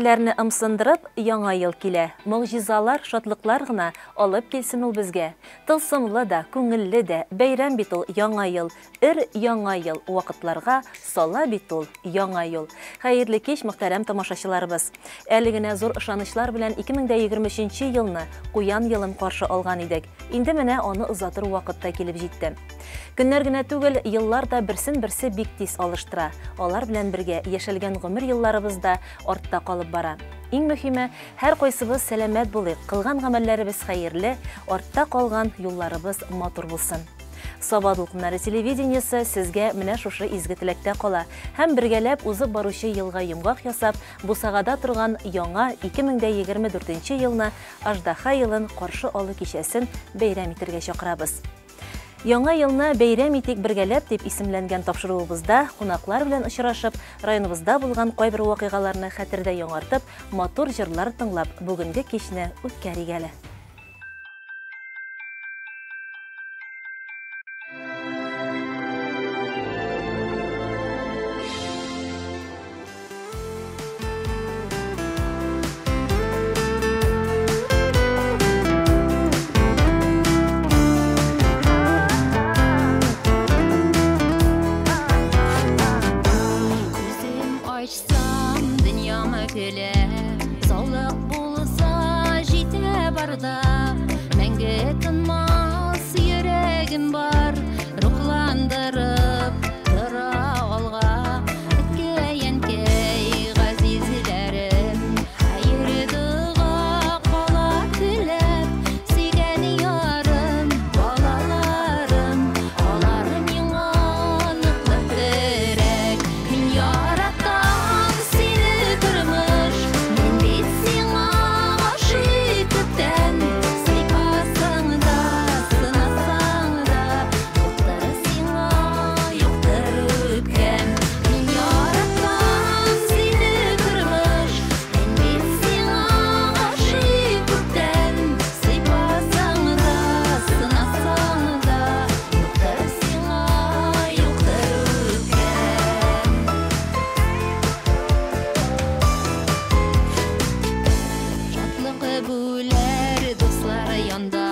Күңелләрне ымсындырып, Яңа ел килә. Могҗизалар, шатлыклар гына алып килсен ул безгә. Тылсымлы да, күңелле дә бәйрәм бит ул Яңа ел. Өр-яңа ел, вакытларга сала бит ул яңа юл. Хәерле кич, мөхтәрәм тамашачыларыбыз. Әле генә зур ышанычлар белән 2023 нче елны, Куян елын каршы алган идек. Инде менә аны озатыр вакыт та килеп җитте. Көннәр генә түгел, еллар да берсен-берсе бик тиз алыштыра. Алар белән бергә яшәлгән гомер елларыбыз да артта калып бара. Иң мөһиме, һәркайсыбыз сәламәт булыйк, кылган гамәлләребез хәерле, артта калган юлларыбыз матур булсын. Саба дулкыннары телевидениесе сезгә менә шушы изге теләктә кала һәм бергәләп узып баручы елга йомгак ясап, бусагада торган яңа 2024 нче елны Аждаһа елын каршы алу кичәсен бәйрәм итәргә чакырабыз. Яңа елны бәйрәм итик бергәләп дип исемләнгән тапшыруыбызда кунаклар белән очрашып, районыбызда булган кайбер вакыйгаларны хәтердә яңартып, матур җырлар тыңлап, бүгенге кичне үткәрик әле. Күзем ачсам, дөньяма көлә. Саулык булса, җитә барда. Мәңге тынмас йөрәгем бар. Рухландырып тора алга. Әткәй, әнкәй, газизләрем. Хәер дога кала теләп. Сөйгән ярым, балаларым. Алар миңа ныклы терәк. Мин яратам сине, тормыш. Мин бит сиңа гашыйк күптән. Сыйпасаң да, сынасаң да, юктыр сиңа, юктыр үпкәм. Мин яратам сине, тормыш. Мин бит сиңа гашыйк күптән. Сыйпасаң да, сынасаң да, юктыр сиңа, юктыр үпкәм. Шатлык бүләр дуслар янда.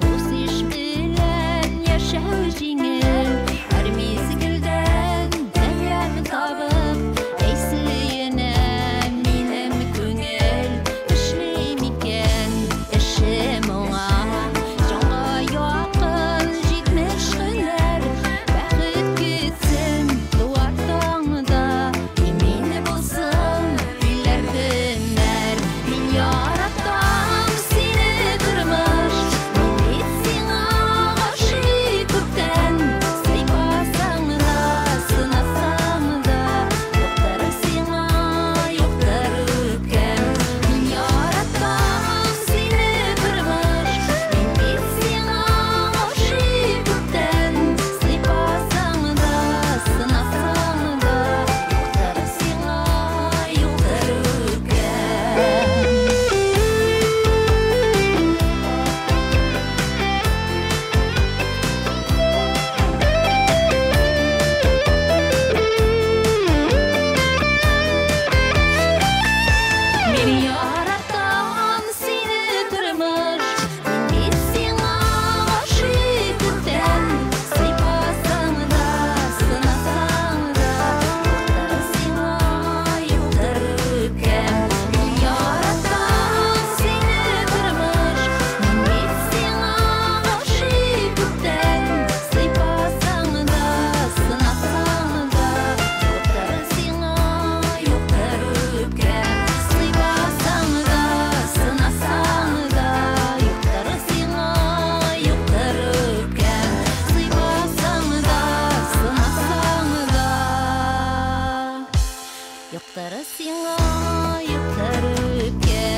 Дус-иш белән яшәү җиңел. Һәр мизгелдән бәйрәм табып, әй сөенә минем күңел. Эшлим икән, эшем уңа. Җанга якын 70 һөнәр. Бәхет көтсен туар таңда. Имин булсын илләр, көннәр. Мин яратам сине, тормыш. Мин бит сиңа гашыйк күптән. Сыйпасаң да, сынасаң да, юктыр сиңа, юктыр үпкәм. Мин яратам сине, тормыш. Мин бит сиңа гашыйк күптән. Сыйпасаң да, сынасаң да, юктыр сиңа, юктыр үпкәм. Мин яратам сине, тормыш. Мин бит сиңа гашыйк күптән. Сыйпасаң да, сынасаң да, юктыр сиңа, юктыр үпкәм. Мин яратам сине, тормыш. Мин бит сиңа гашыйк күптән. Сыйпасаң да, сынасаң да, юктыр сиңа, юктыр үпкәм. Сыйпасаң да, сынасаң да, юктыр сиңа, юктыр үпкәм. Сыйпасаң да, сынасаң да, юктыр сиңа, юктыр үпкәм.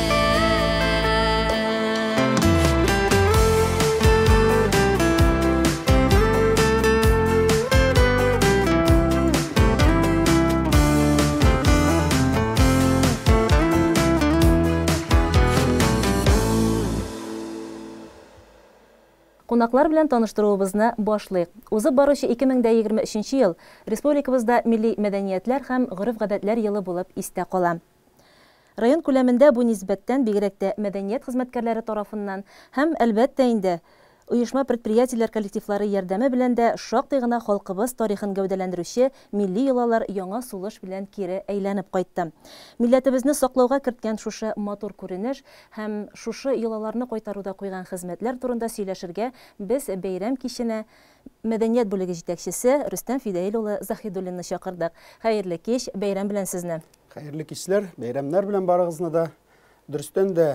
Кунаклар белән таныштыруыбызны башлыйк. Узып баручы 2023 ел республикабызда милли мәдәниятләр һәм гореф-гадәтләр елы булып истә кала. Район күләмендә бу нисбәттән бигрәк тә мәдәният хезмәткәрләре тарафыннан һәм, әлбәттә инде, оешма-предприятиеләр коллективлары ярдәме белән дә шактый гына халкыбыз тарихын гәүдәләндерүче милли йолалар яңа сулыш белән кире әйләнеп кайтты. Милләтебезне саклауга керткән шушы матур күренеш һәм шушы йолаларны кайтаруда куйган хезмәтләр турында сөйләшергә без бәйрәм киченә мәдәният бүлеге җитәкчесе Рөстәм Фидәил улы Заһидуллинны чакырдык. Хәерле кич, бәйрәм белән сезне! Хәерле кичләр, бәйрәмнәр белән барыгызны да. Дөрестән дә,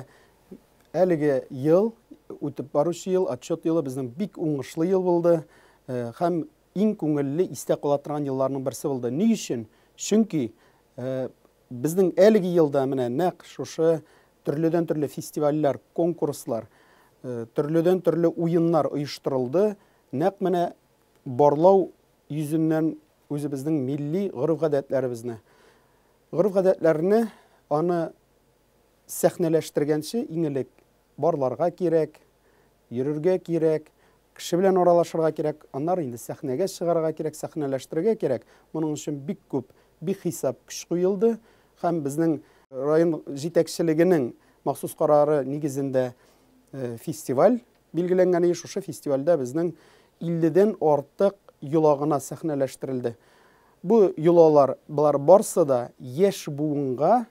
әлеге ел, үтеп баручы ел, отчет елы безнең бик уңышлы ел булды һәм иң күңелле истә кала торган елларның берсе булды. Ни өчен? Чөнки безнең әлеге елда менә нәкъ шушы төрледән-төрле фестивальләр, конкурслар, төрледән-төрле уеннар оештырылды. Нәкъ менә барлау йөзеннән үзебезнең милли гореф-гадәтләребезне. Гореф-гадәтләрне аны сәхнәләштергәнче иң элек барларга кирәк, йөрергә кирәк, кеше белән аралашырга кирәк, аннары инде сәхнәгә чыгарга кирәк, сәхнәләштерергә кирәк. Моның өчен бик күп, бихисап көч куелды һәм безнең район җитәкчелегенең махсус карары нигезендә фестиваль билгеләнгән иде. Шушы фестивальдә безнең 50дән артык йола гына сәхнәләштерелде. Бу йолалар, болар барсы да яшь буынга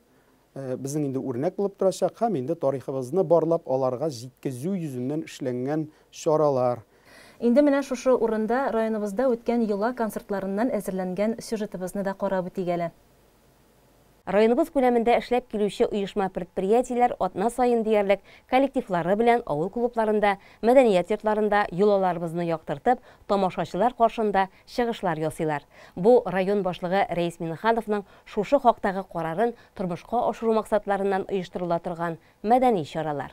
безнең инде үрнәк булып торачак һәм инде тарихыбызны барлап аларга җиткезү йөзеннән эшләнгән чаралар. Инде менә шушы урында районыбызда үткән йола концертларыннан әзерләнгән сюжетыбызны да карап үтик әле. Районыбыз күләмендә эшләп килүче оешма-предприятиеләр атна саен диярлек коллективлары белән авыл клубларында, мәдәният йортларында йолаларыбызны яктыртып, тамашачылар каршында чыгышлар ясыйлар. Бу район башлыгы Рәис Миннехановның шушы хактагы карарын тормышка ашыру максатларыннан оештырыла торган мәдәни чаралар.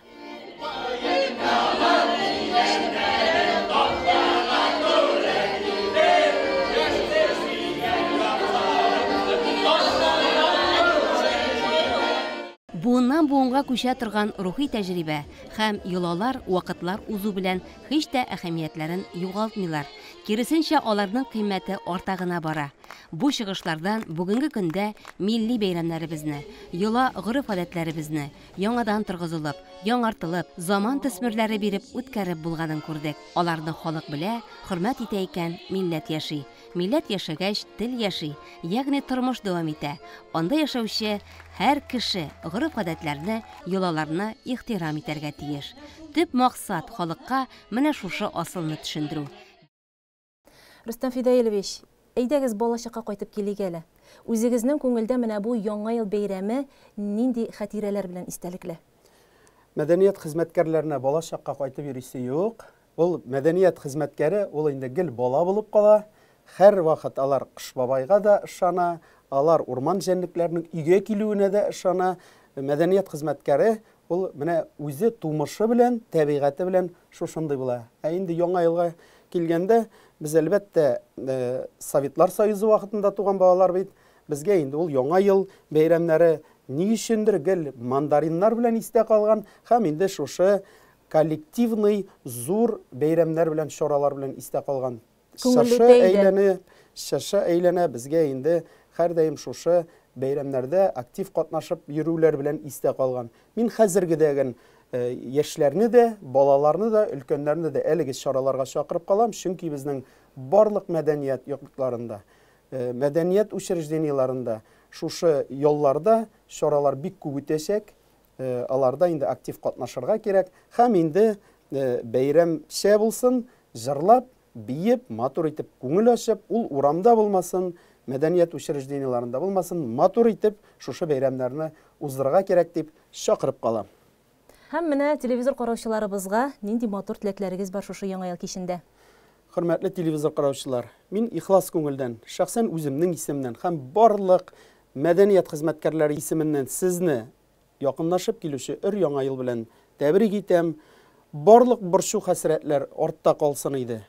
Буыннан буынга күчә торган рухи тәҗрибә һәм йолалар вакытлар узу белән һич тә әһәмиятләрен югалтмыйлар. Киресенчә, аларның кыйммәте арта гына бара. Бу чыгышлардан бүгенге көндә милли бәйрәмнәребезне, йола-гореф-гадәтләребезне яңадан торгызылып, яңартылып, заман төсмерләре биреп үткәреп булганын күрдек. Аларны халык белә, хөрмәт итә икән, милләт яши. Милләт яшәгәч, тел яши, ягъни тормыш дәвам итә. Анда яшәүче һәр кеше гореф-гадәтләрне, йолаларны ихтирам итәргә тиеш. Төп максат, халыкка менә шушы асылны төшендерү. Рөстәм Фидәилевич, әйдәгез балачакка кайтып килик әле. Үзегезнең күңелдә менә бу Яңа ел бәйрәме нинди хатирәләр белән истәлекле? Мәдәният хезмәткәрләренә балачакка кайтып йөрисе юк. Ул мәдәният хезмәткәре, ул инде гел бала булып кала. Һәрвакыт алар Кыш бабайга да ышана, алар урман җәнлекләренең өйгә килүенә дә ышана. Мәдәният хезмәткәре Ул менә үзе тумышы белән, тәбигате белән шушындый була. Ә инде Яңа елга килгәндә, без әлбәттә, Советлар Союзы вакытында туган балалар бит. Безгә инде ул Яңа ел бәйрәмнәре ни өчендер гел мандариннар белән истә калган һәм инде шушы коллективный зур бәйрәмнәр белән, чаралар белән истә калган. Күңелле Чыршы үтә иде. әйләнә, чыршы әйләнә, безгә инде һәрдаим шушы бәйрәмнәрдә актив катнашып йөрүләр белән истә калган. Мин хәзергедәген яшьләрне дә, балаларны да, өлкәннәрне дә әлеге чараларга чакырып калам, чөнки безнең барлык мәдәният йортларында, мәдәният учреждениеләрендә шушы ялларда чаралар бик күп үтәчәк. Аларда инде актив катнашырга кирәк һәм инде бәйрәмчә булсын, җырлап, биеп, матур итеп күңел ачып, ул урамда булмасын, мәдәният учреждениеләрендә булмасын, матур итеп шушы бәйрәмнәрне уздырырга кирәк дип чакырып калам. Һәм менә телевизор караучыларыбызга нинди матур теләкләрегез бар шушы Яңа ел кичендә? Хөрмәтле телевизор караучылар, мин ихлас күңелдән, шәхсән үземнең исемнән һәм барлык мәдәният хезмәткәрләре исеменнән сезне якынлашып килүче өр-яңа ел белән тәбрик итәм. Барлык борчу-хәсрәтләр артта калсын иде.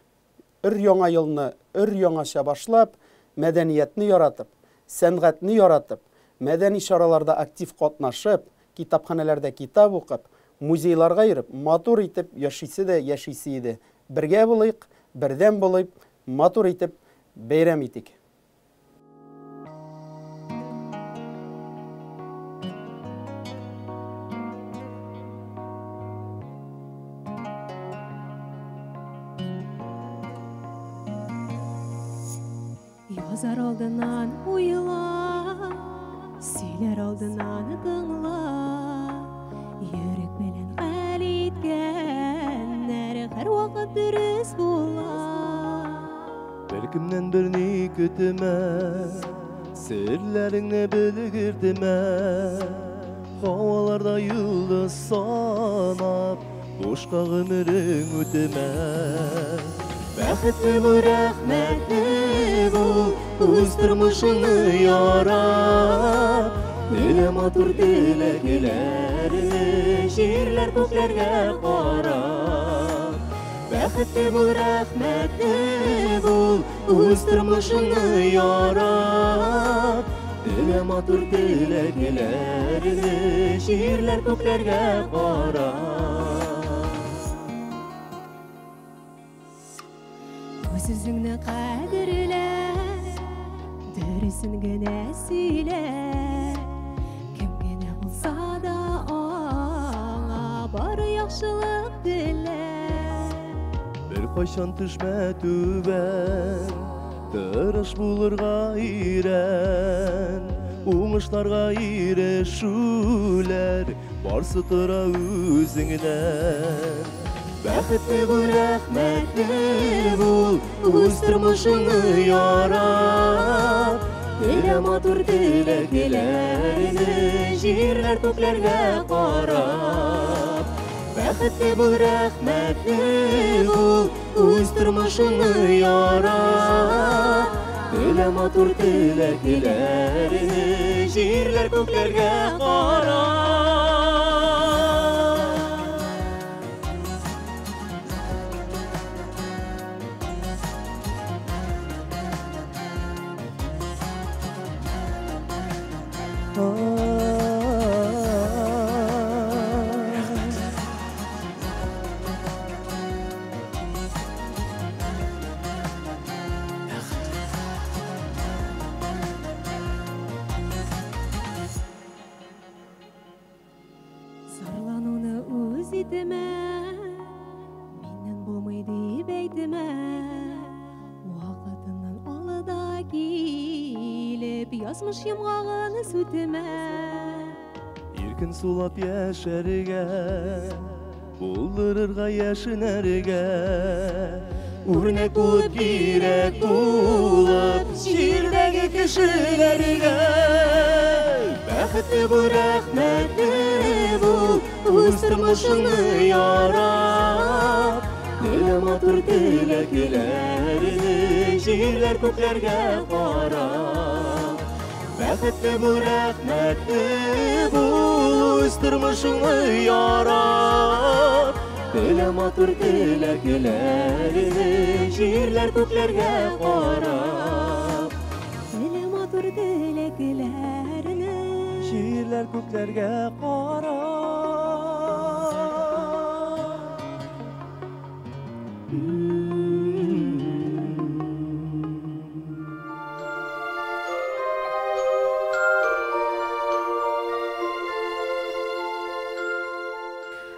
Өр-яңа елны өр-яңача башлап, мәдәниятне яратып, сәнгатьне яратып, мәдәни чараларда актив катнашып, китапханәләрдә китап укып, музейларга йөреп, матур итеп яшисе дә яшисе иде. Бергә булыйк, бердәм булыйк, матур итеп бәйрәм итик. Язар алдыннан уйла, сөйләр алдыннан тыңла. Йөрәк белән хәл иткәннәр һәрвакыт дөрес була. Беркемнән берни көтмә, серләреңне белгертмә. Һаваларда йолдыз санап, бушка гомерең үтмә. Бәхетле бул, рәхмәтле бул, үз тормышыңны ярат. Телә матур теләкләрне, җирләр күкләргә карап. Бәхетле бул, рәхмәтле бул, үз тормышыңны ярат. Телә матур теләкләрне, җирләр күкләргә карап. Үз-үзеңне кадерлә, дөресен генә сөйлә. Кем генә булса да аңа бары яхшылык телә. Беркайчан төшмә түбән, тырыш булырга өйрән. Уңышларга ирешүләр барсы тора үзеңнән. Бәхетле бул, рәхмәтле бул, үз тормышыңны ярат. Телә матур теләкләрне, җирләр күкләргә карап. Бәхетле бул, рәхмәтле бул, үз тормышыңны ярат. Телә матур теләкләрне, җирләр күкләргә карап. Зарлануны үз итмә, миннән булмый дип әйтмә. Вакытыннан алда килеп, язмыш йомгагын сүтмә. Иркен сулап яшәргә, булдырырга яшенәргә. Үрнәк булып, кирәк булып, җирдәге кешеләргә. Бәхетле бул, рәхмәтле бул, үз тормышыңны ярат. Телә матур теләкләрне, җирләр күкләргә карап. Бәхетле бул, рәхмәтле бул, үз тормышыңны ярат. Телә матур теләкләрне, җирләр күкләргә карап. Телә матур теләкләрне, Җирләр күкләргә карап.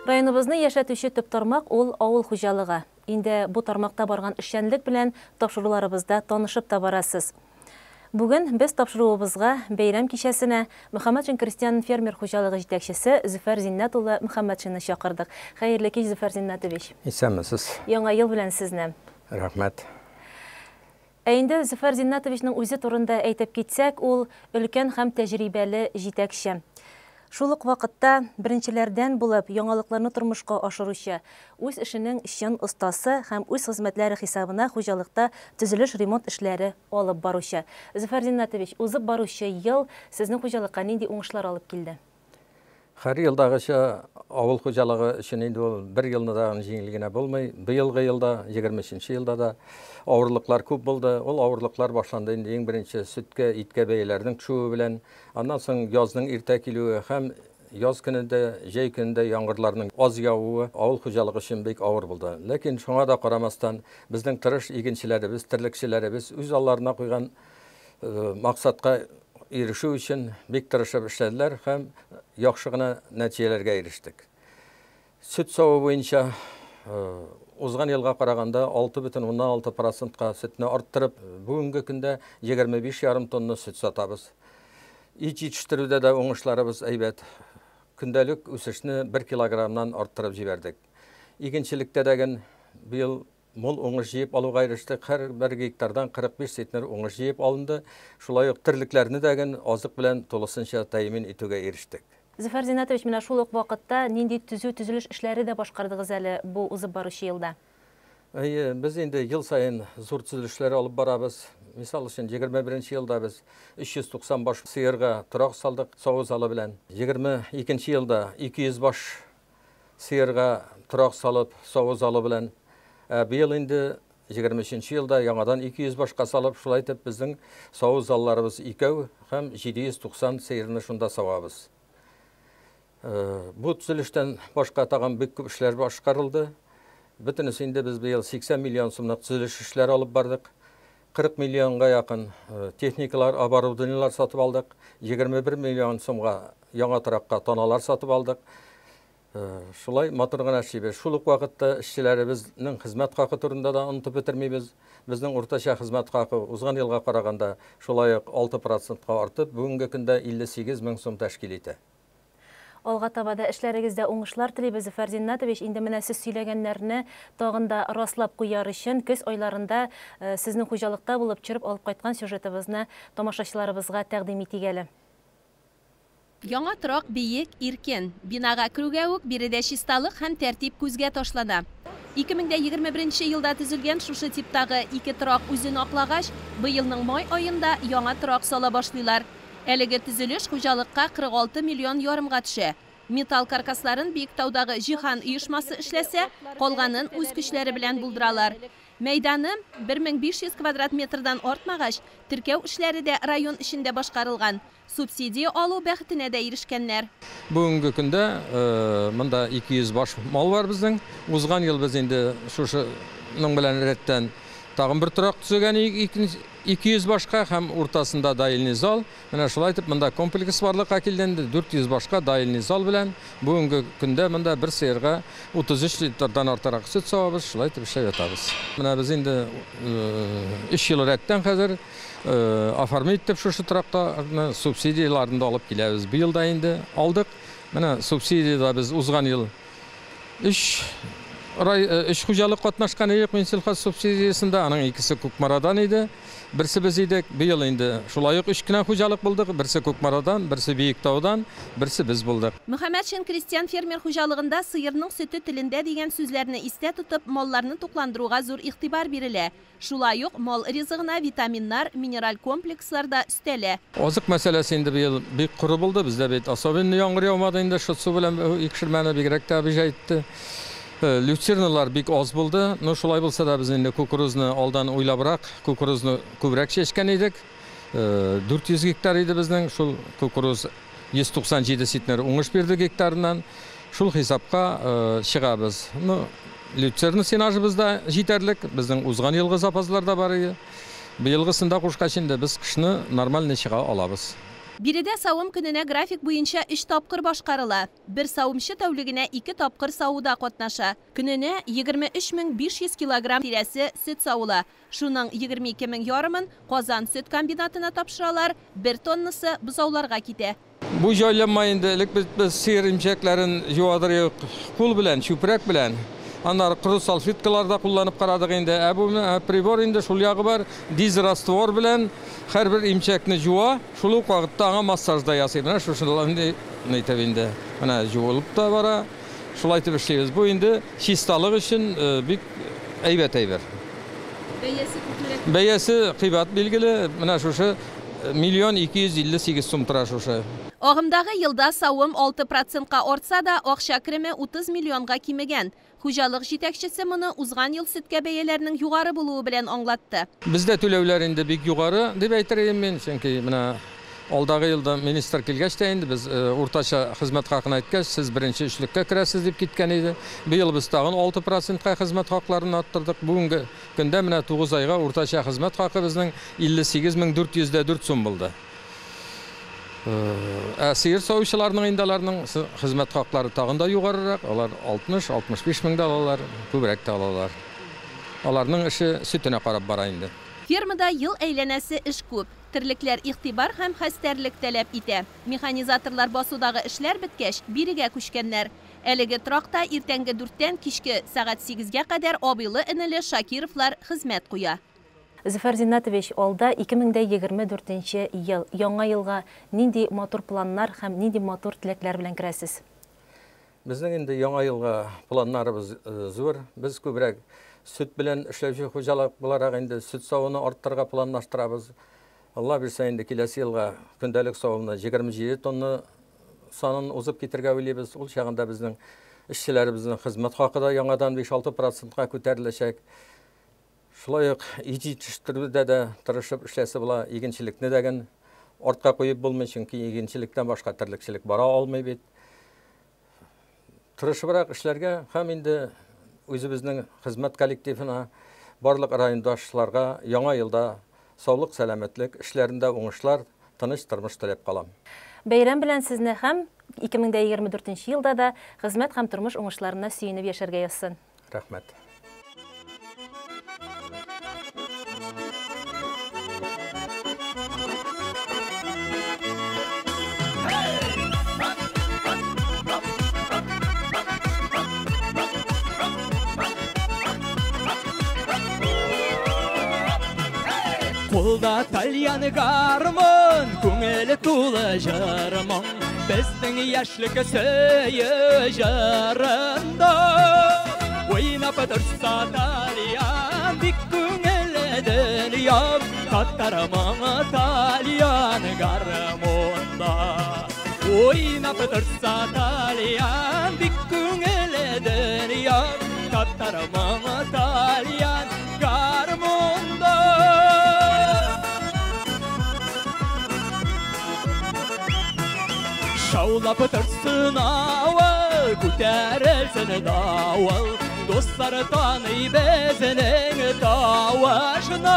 Районыбызны яшәтүче төп тармак ул авыл хуҗалыгы. Инде бу тармакта барган эшчәнлек белән тапшыруларыбызда танышып та барасыз. Бүген без тапшыруыбызга бәйрәм кичәсенә Мөхәммәтшин крестьян фермер хуҗалыгы җитәкчесе Зөфәр Зиннәт улы Мөхәммәтшинны чакырдык. Хәерле кич, Зөфәр Зиннәтович. Исәнмесез. Яңа ел белән сезне. Рәхмәт. Ә инде Зөфәр Зиннәтовичның үзе турында әйтеп китсәк, ул өлкән һәм тәҗрибәле җитәкче. Шул ук вакытта беренчеләрдән булып яңалыкларны тормышка ашыручы, үз эшенең чын остасы һәм үз хезмәтләре хисабына хуҗалыкта төзелеш ремонт эшләре алып баручы. Зөфәр Зиннәтович, узып баручы ел сезнең хуҗалыкка нинди уңышлар алып килде? Һәр елдагыча авыл хуҗалыгы өчен инде ул бер елны да җиңел генә булмый. Быелгы елда, 23 елда да авырлыклар күп булды. Ул авырлыклар башланды инде иң беренче сөткә, иткә бәяләрнең төшүе белән. Аннан соң язның иртә килүе һәм яз көнендә, җәй көнендә яңгырларның аз явуы авыл хуҗалыгы өчен бик авыр булды. Ләкин шуңа да карамастан безнең тырыш игенчеләребез, терлекчеләребез үз алларына куйган максатка ирешү өчен бик тырышып эшләделәр һәм яхшы гына нәтиҗәләргә ирештек. Сөт саву буенча Узган елга караганда 6,6 процентка сөтне арттырып, бүгенге көндә 25,5 тонна сөт сатабыз. Ит җитештерүдә дә уңышларыбыз әйбәт. Көндәлек үсешне 1 килограммнан арттырып җибәрдек. Игенчелектә дә быел мул уңыш җыеп алуга ирештек. Һәр бер гектардан 45 центнер уңыш җыеп алынды. Шулай ук терлекләрне дә азык белән тулысынча тәэмин итүгә ирештек. Зөфәр Зиннәтович, менә шул ук вакытта нинди төзү-төзелеш эшләре дә башкардыгыз әле бу узып баручы елда? Әйе, без инде ел саен зур төзелешләр алып барабыз. Мисал өчен, 21 елда без 390 баш сыерга торак салдык саву залы белән. 22 елда 200 баш сыерга торак салып саву залы белән. Быел инде 23 елда яңадан 200 башка салып, шулай итеп безнең саву залларыбыз икәү һәм 790 сыерны шунда савабыз. Бу төзелештән башка тагын бик күп эшләр башкарылды. Бөтенесе инде без быел 80 миллион сумлык төзелеш эшләре алып бардык. 40 миллионга якын техникалар, оборудованиелар сатып алдык. 21 миллион сумга яңа торакка таналар сатып алдык. Шулай матур гына эшлибез. Шул ук вакытта эшчеләребезнең хезмәт хакы турында да онытып бетермибез. Безнең уртача хезмәт хакы узган елга караганда шулай ук 6%-ка артып, бүгенге көндә 58 мең сум тәшкил итә. Алга таба да эшләрегездә уңышлар телибез, Зөфәр Зиннәтович. Инде менә сез сөйләгәннәрне тагын да раслап куяр өчен көз айларында сезнең хуҗалыкта булып төшереп алып кайткан сюжетыбызны тамашачыларыбызга тәкъдим итик әле. Яңа торак биек, иркен. Бинага керүгә үк биредә чисталык һәм тәртип күзгә ташлана. 2021 елда төзелгән шушы типтагы ике торак үзен аклагач, быелның май аенда яңа торак сала башлыйлар. Әлеге төзелеш хуҗалыкка 46 миллион ярымга төшә. Металл каркасларын Биектаудагы Җиһан оешмасы эшләсә, калганын үз көчләре белән булдыралар. Мәйданы 1500 квадрат метрдан артмагач, теркәү эшләре дә район эчендә башкарылган. Субсидия алу бәхетенә дә ирешкәннәр. Бүгенге көндә монда 200 баш мал бар безнең. Узган ел без инде шушының белән рәттән тагын бер торак төзегән 200 башка һәм уртасында даильный зал. Менә шулай итеп монда комплекс барлыкка килде инде 400 башка даильный зал белән. Бүгенге көндә монда бер сыерга 33 литрдан артыграк сөт савабыз, шулай итеп эшләп ятабыз. Менә без инде 3 ел рәттән хәзер оформить итеп шушы торактарны субсидияләрен дә алып киләбез. Быел да инде алдык. Менә субсидиядә без узган ел 3 хуҗалык катнашкан идек Минсельхоз субсидиясендә, аның икесе Кукмарадан иде, берсе без идек. Быел инде шулай ук 3 кенә хуҗалык булдык, берсе Кукмарадан, берсе Биектаудан, берсе без булдык. Мөхәммәтшин крестьян фермер хуҗалыгында сыерның сөте телендә дигән сүзләрне истә тотып, малларны тукландыруга зур игътибар бирелә. Шулай ук мал ризыгына витаминнар, минераль комплекслар да өстәлә. Азык мәсьәләсе инде быел бик коры булды. Бездә бит особенно яңгыр яумады инде, шул су белән икшермәне бигрәк тә обижать итте. Люцерналар бик аз булды. Но шулай булса да без инде кукурузны алдан уйлабрак, кукурузны күбрәк чәчкән идек. 400 гектар иде безнең. Шул кукуруз 197 центнер уңыш бирде гектарыннан. Шул хисапка чыгабыз. Ну, люцерна сенажыбыз да җитәрлек. Безнең узган елгы запаслар да бар иде. Быелгысында кушкач инде без кышны нормально чыга алабыз. Биредә савым көненә график буенча 3 тапкыр башкарыла. Бер савымчы тәүлегенә 2 тапкыр савуда катнаша. Көненә 23500 килограмм тирәсе сөт савыла. Шуның 22 мең ярымын Казан сөт комбинатына тапшыралар, 1 тоннасы бозауларга китә. Бу җайланма инде элек без сыер имчәкләрен юадыр кул белән, чүпрәк белән. Аннары коры салфеткалар да кулланып карадык инде. Ә бу прибор инде шул ягы бар, дизраствор белән һәрбер имчәкне жуа, шул ук вакытта аңа массаж да ясый. Менә шушылар инде әйтеп инде. Менә жуылып та бара. Шулай итеп эшлибез. Бу инде чисталык өчен бик әйбәт әйбер. Бәясе күпмерәк? Бәясе кыйбат билгеле. Менә шушы 1 258 000 сум тора шушы. Агымдагы елда савым 6%-ка артса да, акча кереме 30 миллионга кимегән. Хуҗалык җитәкчесе моны узган ел сөткә бәяләрнең югары булуы белән аңлатты. Бездә түләүләр инде бик югары дип әйтер идем мин, чөнки менә алдагы елда министр килгәч тә инде без уртача хезмәт хакын әйткәч, сез беренче өчлеккә керәсез дип киткән иде. Быел без тагын 6%-ка хезмәт хакларын арттырдык. Бүгенге көндә менә 9 айга уртача хезмәт хакы безнең 58 404 сум булды. Ә сыер савучыларның инде аларның хезмәт хаклары тагын да югарырак, алар 60-65 мең дә алалар, күбрәк тә алалар. Аларның эше сөтенә карап бара инде. Фермада ел әйләнәсе эш күп. Терлекләр игътибар һәм хәстәрлек таләп итә. Механизаторлар басудагы эшләр беткәч, бирегә күчкәннәр. Әлеге торакта иртәнге 4-тән кичке сәгать 8-гә кадәр абыйлы-энеле Шакировлар хезмәт куя. Зөфәр Зиннәтович, алда 2024 ел. Яңа елга нинди матур планнар һәм нинди матур теләкләр белән керәсез? Безнең инде яңа елга планнарыбыз зур. Без күбрәк сөт белән эшләүче хуҗалык буларак инде сөт савуны арттырырга планлаштырабыз. Алла бирсә инде киләсе елга көндәлек савымны 27 тонна санын узып китергә уйлыйбыз. Ул чагында безнең эшчеләребезнең хезмәт хакы да яңадан 5-6 процентка күтәреләчәк. Шулай ук ит җитештерүдә дә тырышып эшләсе була, игенчелекне дә гел артка куеп булмый, чөнки игенчелектән башка терлекчелек бара алмый бит. Тырышыбрак эшләргә һәм инде үзебезнең хезмәт коллективына, барлык райондашларга яңа елда саулык, сәламәтлек, эшләрендә уңышлар, тыныч тормыш теләп калам. Бәйрәм белән сезне һәм 2024 елда да хезмәт һәм тормыш уңышларына сөенеп яшәргә язсын. Рәхмәт. Кулда тальян гармон, күңеле тулы җыр-моң, безнең яшьлек сөю җырында. Уйнап торса тальян, бик күңелле дөньям, татар моңы тальян гармонда. Уйнап торса тальян, бик күңелле дөньям, татар моңы тальян гармонда. Шаулап торсын авыл, күтәрелсен давыл, дуслар таный безнең тавышны.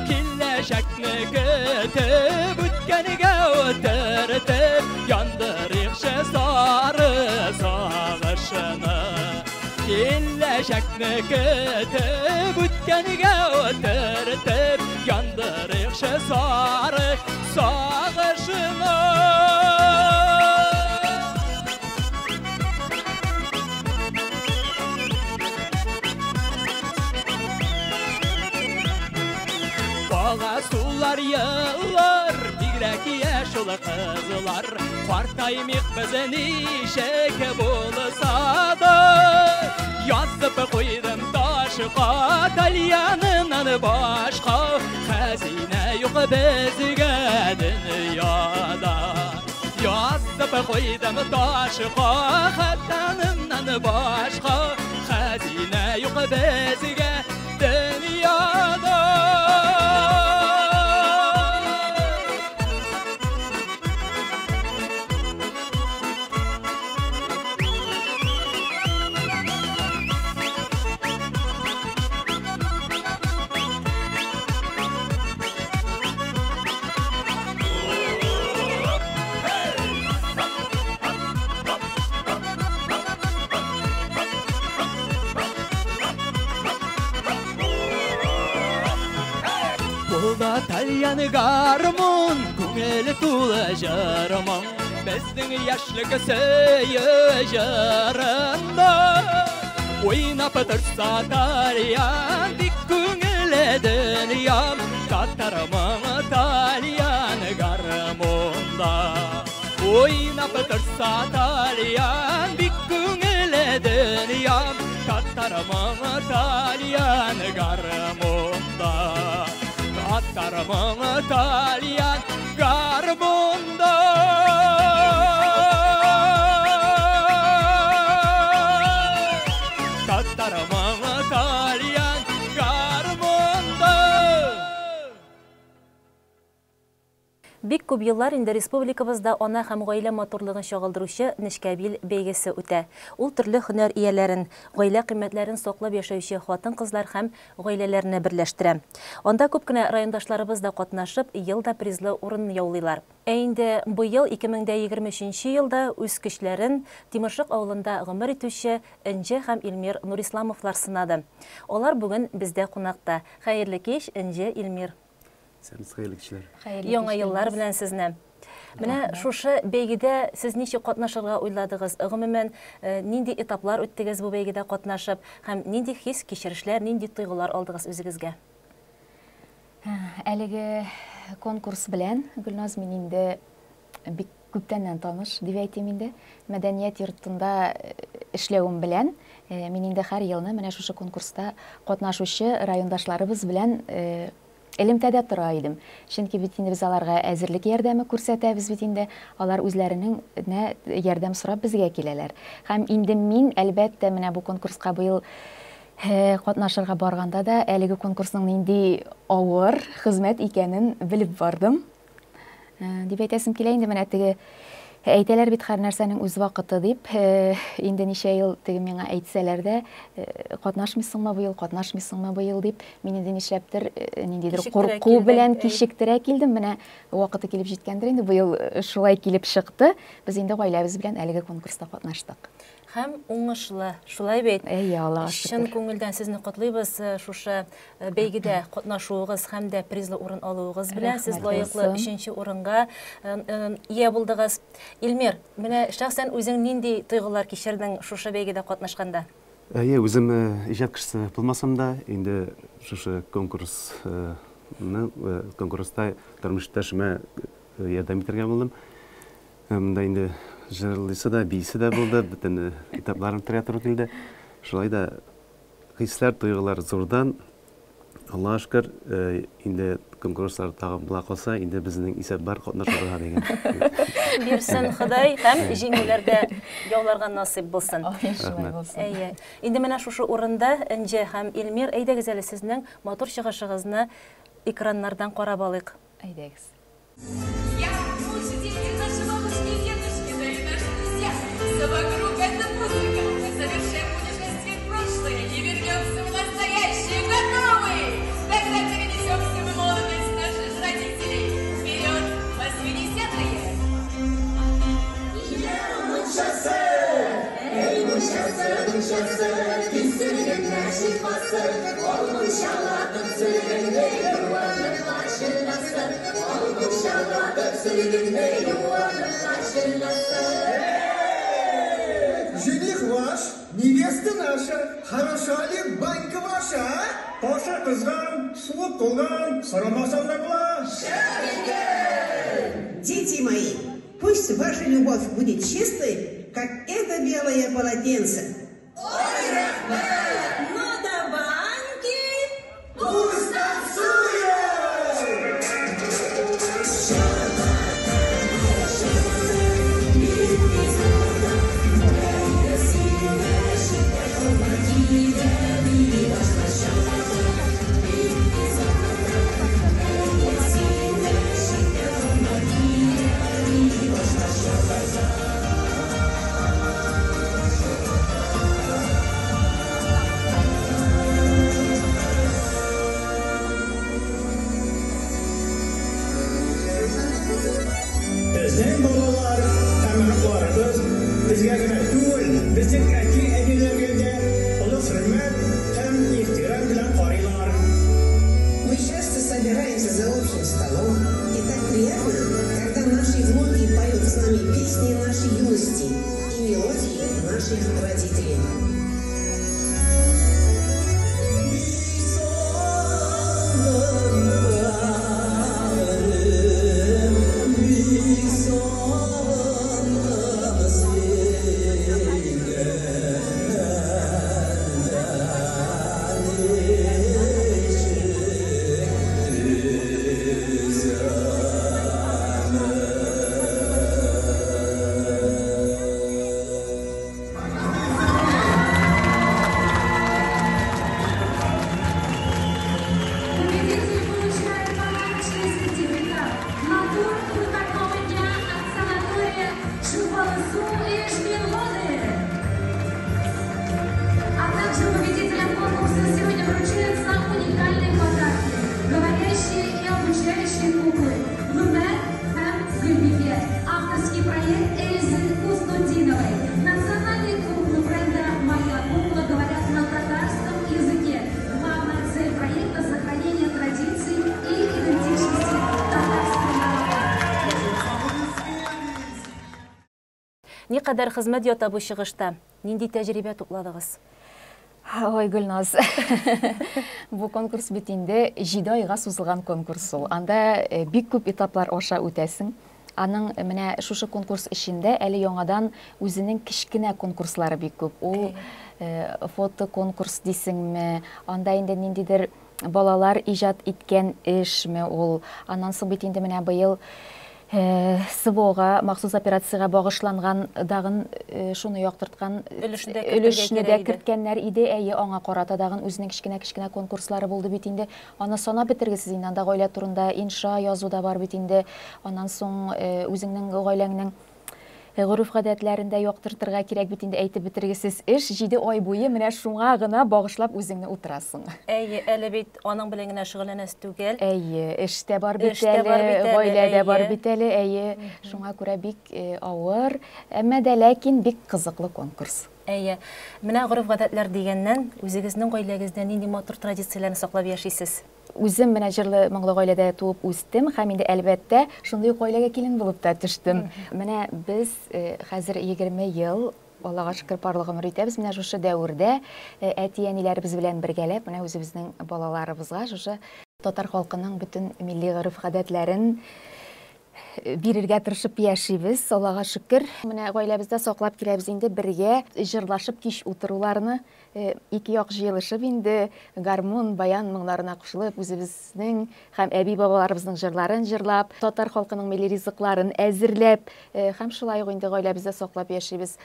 Киләчәкне көтеп, үткәнгә үтертеп, яндырыйкчы сары сагышны. Киләчәкне көтеп, үткәнгә үтертеп, яндырыйкчы сары сагышны. Ага сулар еллар, бигрәк яшь ул кызлар, картаймыйк без ничек булса да. Язып куйдым ташка, тальяныннан башка, хәзинә юк безгә дөньяда. Язып куйдым ташка, хатыныннан башка, хәзинә юк безгә дөньяда. Кулда тальян гармон, күңеле тулы җыр-моң, безнең яшьлек сөю җырында. Уйнап торса тальян, бик күңелле дөньям, татар моңы тальян гармонда. Уйнап торса тальян, бик күңелле дөньям, татар моңы тальян гармонда. Татар моңы тальян гармонда. Татар моңы тальян гармонда. Бик күп еллар инде республикабызда ана һәм гаилә матурлыгын чагылдыручы Нечкәбил бәйгесе үтә. Ул төрле һөнәр ияләрен, гаилә кыйммәтләрен саклап яшәүче хатын-кызлар һәм гаиләләрне берләштерә. Анда күп кенә райондашларыбыз да катнашып, ел да призлы урын яулыйлар. Ә инде быел, 2023 нче елда үз көчләрен Тимершык авылында гомер итүче Энҗе һәм Илмир Нурисламовлар сынады. Алар бүген бездә кунакта. Хәерле кич, Энҗе, Илмир! Исәнмесез, хәерле кичләр. Хәерле Яңа кич, еллар Гөлназ. белән сезне. Менә шушы бәйгедә сез ничек катнашырга уйладыгыз? Гомумән, нинди этаплар үттегез бу бәйгедә катнашып һәм нинди хис-кичерешләр, нинди тойгылар алдыгыз үзегезгә? Әлеге конкурс белән, Гөлназ, мин инде бик күптәннән таныш, дип әйтим инде. Мәдәният йортында эшләвем белән, мин инде һәр елны менә шушы конкурста катнашучы райондашларыбыз белән элемтәдә тора идем. Чөнки бит инде без аларга әзерлек ярдәме күрсәтәбез бит инде. Алар үзләренең нә ярдәм сорап безгә киләләр. Һәм инде мин, әлбәттә, менә бу конкурска быел катнашырга барганда да әлеге конкурсның нинди авыр хезмәт икәнен белеп бардым. Дип әйтәсем килә инде, менә теге әйтәләр бит һәр нәрсәнең үз вакыты дип. Инде ничә ел теге миңа әйтсәләр дә, катнашмыйсыңмы быел, катнашмыйсыңмы быел дип, мин инде нишләптер ниндидер Кичектерә курку килдең, белән әй. кичектерә килдем. Менә вакыты килеп җиткәндер инде, быел шулай килеп чыкты. Без инде гаиләбез белән әлеге конкурста катнаштык. Һәм уңышлы, шулай бит? Әйе, Аллага Чын шөкер. күңелдән сезне котлыйбыз, шушы бәйгедә катнашуыгыз һәм дә призлы урын алуыгыз белән. Сез Рәхмәт лаеклы булсын. өченче урынга ия булдыгыз. Илмир, менә шәхсән үзең нинди тойгылар кичердең шушы бәйгедә катнашканда? Әйе, үзем иҗат кешесе булмасам да, инде шушы конкурсны, конкурста тормыш иптәшемә ярдәм итәргә булдым. Монда инде җырлыйсы да, биисе дә булды, бөтен этапларын үтәргә туры килде. Шулай да хисләр, тойгылар зурдан. Аллаһка шөкер, инде конкурслар тагын була калса, инде безнең исәп бар катнашырга дигән. Бирсен Ходай һәм җиңүләрдә яуларга насыйп булсын. Амин, шулай булсын. Әйе. Инде менә шушы урында Энҗе һәм Илмир, әйдәгез әле сезнең матур чыгышыгызны экраннардан карап алыйк. Әйдәгез. Я, лучше дети, наши бабушки и дедушки, да и наши друзья. Все вокруг это музыка. Мы совершаем путешествие в прошлое и вернемся в настоящее. Готовы? Тогда перенесемся в молодость наших родителей. Вперед, 80-е! Жених ваш, невеста наша, хороша ли банька ваша, а? Ташы кызган, суы тулган, сорамасам да була. Дети мои, пусть ваша любовь будет чистой, как это белое полотенце. Ой, рәхмәт! Ну до баньки! Пусть танцует! Безнең балалар һәм оныкларыбыз безгә генә түгел, безнең әти-әниләргә дә олы хөрмәт һәм ихтирам белән карыйлар. Мы часто собираемся за общим столом, и так приятно, когда наши внуки поют с нами песни нашей юности и мелодии наших родителей. Победители получают Никадәр хезмәт ята бу чыгышта? Нинди тәҗрибә тупладыгыз? Ой, Гөлназ, бу конкурс бит инде 7 айга сузылган конкурс ул. Анда бик күп этаплар аша үтәсең. Аның менә шушы конкурс эчендә әле яңадан үзенең кечкенә конкурслары бик күп. Ул фото конкурс дисеңме, анда инде ниндидер балалар иҗат иткән эшме ул. Аннан соң бит инде менә быел СВОга, махсус операциягә багышланган дагын шуны яктырткан өлешне дә керткәннәр иде. Әйе, аңа карата дагын үзенең кечкенә-кечкенә конкурслары булды бит инде. Аны санап бетергесез инде, анда гаилә турында инша язу да бар бит инде. Аннан соң үзеңнең гаиләңнең гореф-гадәтләрен дә яктыртырга кирәк бит инде, әйтеп бетергесез эш. 7 ай буе менә шуңа гына багышлап үзеңне утырасың. Әйе, әле бит аның белән генә шөгыльләнәсе түгел. Әйе, эш тә бар бит әле, гаилә дә бар бит әле, әйе. Шуңа күрә бик авыр, әмма дә ләкин бик кызыклы конкурс. Әйе. Менә гореф-гадәтләр дигәннән, үзегезнең гаиләгездә нинди матур традицияләрне саклап яшисез? Үзем менә җырлы моңлы гаиләдә туып үстем һәм инде, әлбәттә, шундый ук гаиләгә килен булып та төштем. Менә без хәзер 20 ел, Аллага шөкер, парлы гомер итәбез. Менә шушы дәвердә әти-әниләребез белән бергәләп, менә үзебезнең балаларыбызга шушы татар халкының бөтен милли гореф-гадәтләрен бирергә тырышып яшибез, Аллага шөкер. Менә гаиләбездә саклап киләбез инде бергә җырлашып кич утыруларны, ике як җыелышып инде гармун, баян моңнарына кушылып, үзебезнең һәм әби-бабаларыбызның җырларын җырлап, татар халкының милли ризыкларын әзерләп, һәм шулай ук инде гаиләбездә саклап яшибез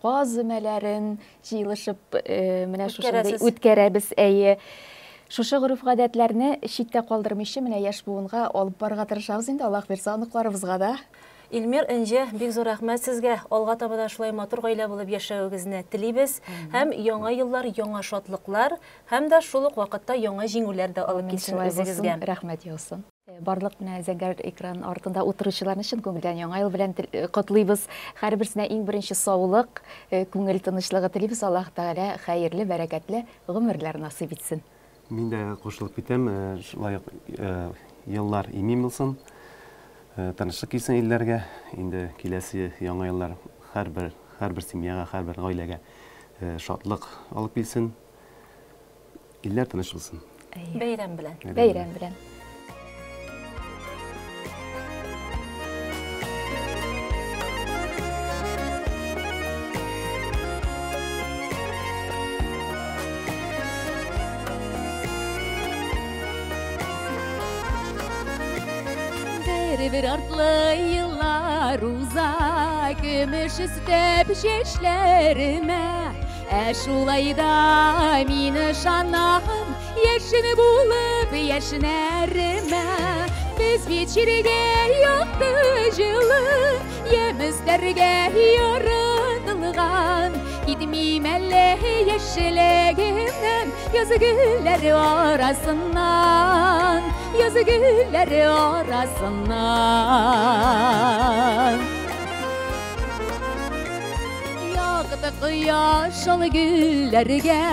каз өмәләрен җыелышып, менә шушындый үткәрәбез, әйе. Шушы гореф-гадәтләрне читтә калдырмыйча, менә яшь буынга алып барырга тырышабыз инде, Аллаһ бирсә, оныкларыбызга да. Илмир, Энҗе, бик зур рәхмәт сезгә. Алга таба да шулай матур гаилә булып яшәвегезне телибез. Һәм яңа еллар, яңа шатлыклар һәм дә шул ук вакытта яңа җиңүләр дә алып килсен үзегезгә. Рәхмәт яусын. Барлык менә зәңгәр экран артында утыручыларны чын күңелдән Яңа ел белән котлыйбыз. Һәрберсенә иң беренче саулык, күңел тынычлыгы телибез. Аллаһ Тәгалә хәерле, бәрәкәтле гомерләр насыйп итсен. Мин дә кушылып китәм, шулай ук еллар имин булсын, тынычлык килсен илләргә. Инде киләсе яңа еллар һәрбер, һәрбер семьяга, һәрбер гаиләгә шатлык алып килсен. Илләр тыныч булсын. Бәйрәм белән. Бәйрәм белән. Бер-бер артлы еллар уза, көмеш өстәп чәчләремә. Ә шулай да мин ышанам, яшен булып яшьнәремә. Без бит җиргә якты җылы, ямь өстәргә яратылган. Китмим әле яшьлегемнән, яз гөлләре арасыннан, яз гөлләре арасыннан. Якты кояш шул гөлләргә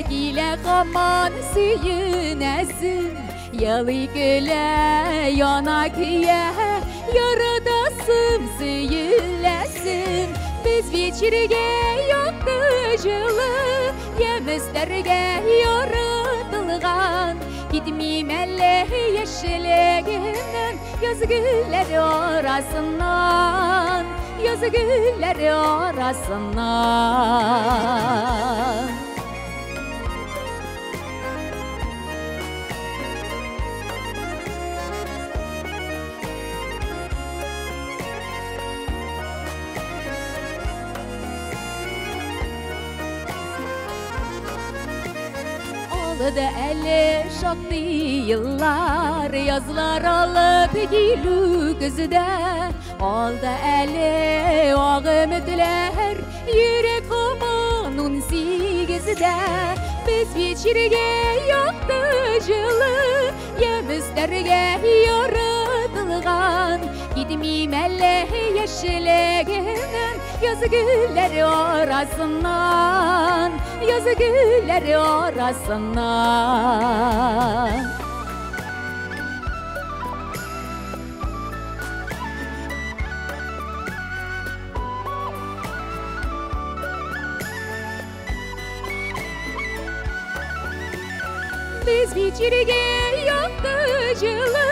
килә һаман сөенәсем. Елый көлә, яна көя, яратасым, сөеләсем. Без бит җиргә якты җылы, ямь өстәргә яратылган. Китмим әле яшьлегемнән, яз гөлләре арасыннан, яз гөлләре арасыннан. Алда әле шактый еллар, язлар алып килү көздә. Алда әле ак өметләр, йөрәк һаман 18-дә. Без бит җиргә якты җылы, ямь өстәргә яратылган. Китмим әле яшьлегемнән, яз гөлләре арасыннан, яз гөлләре арасыннан. Без бит җиргә якты җылы,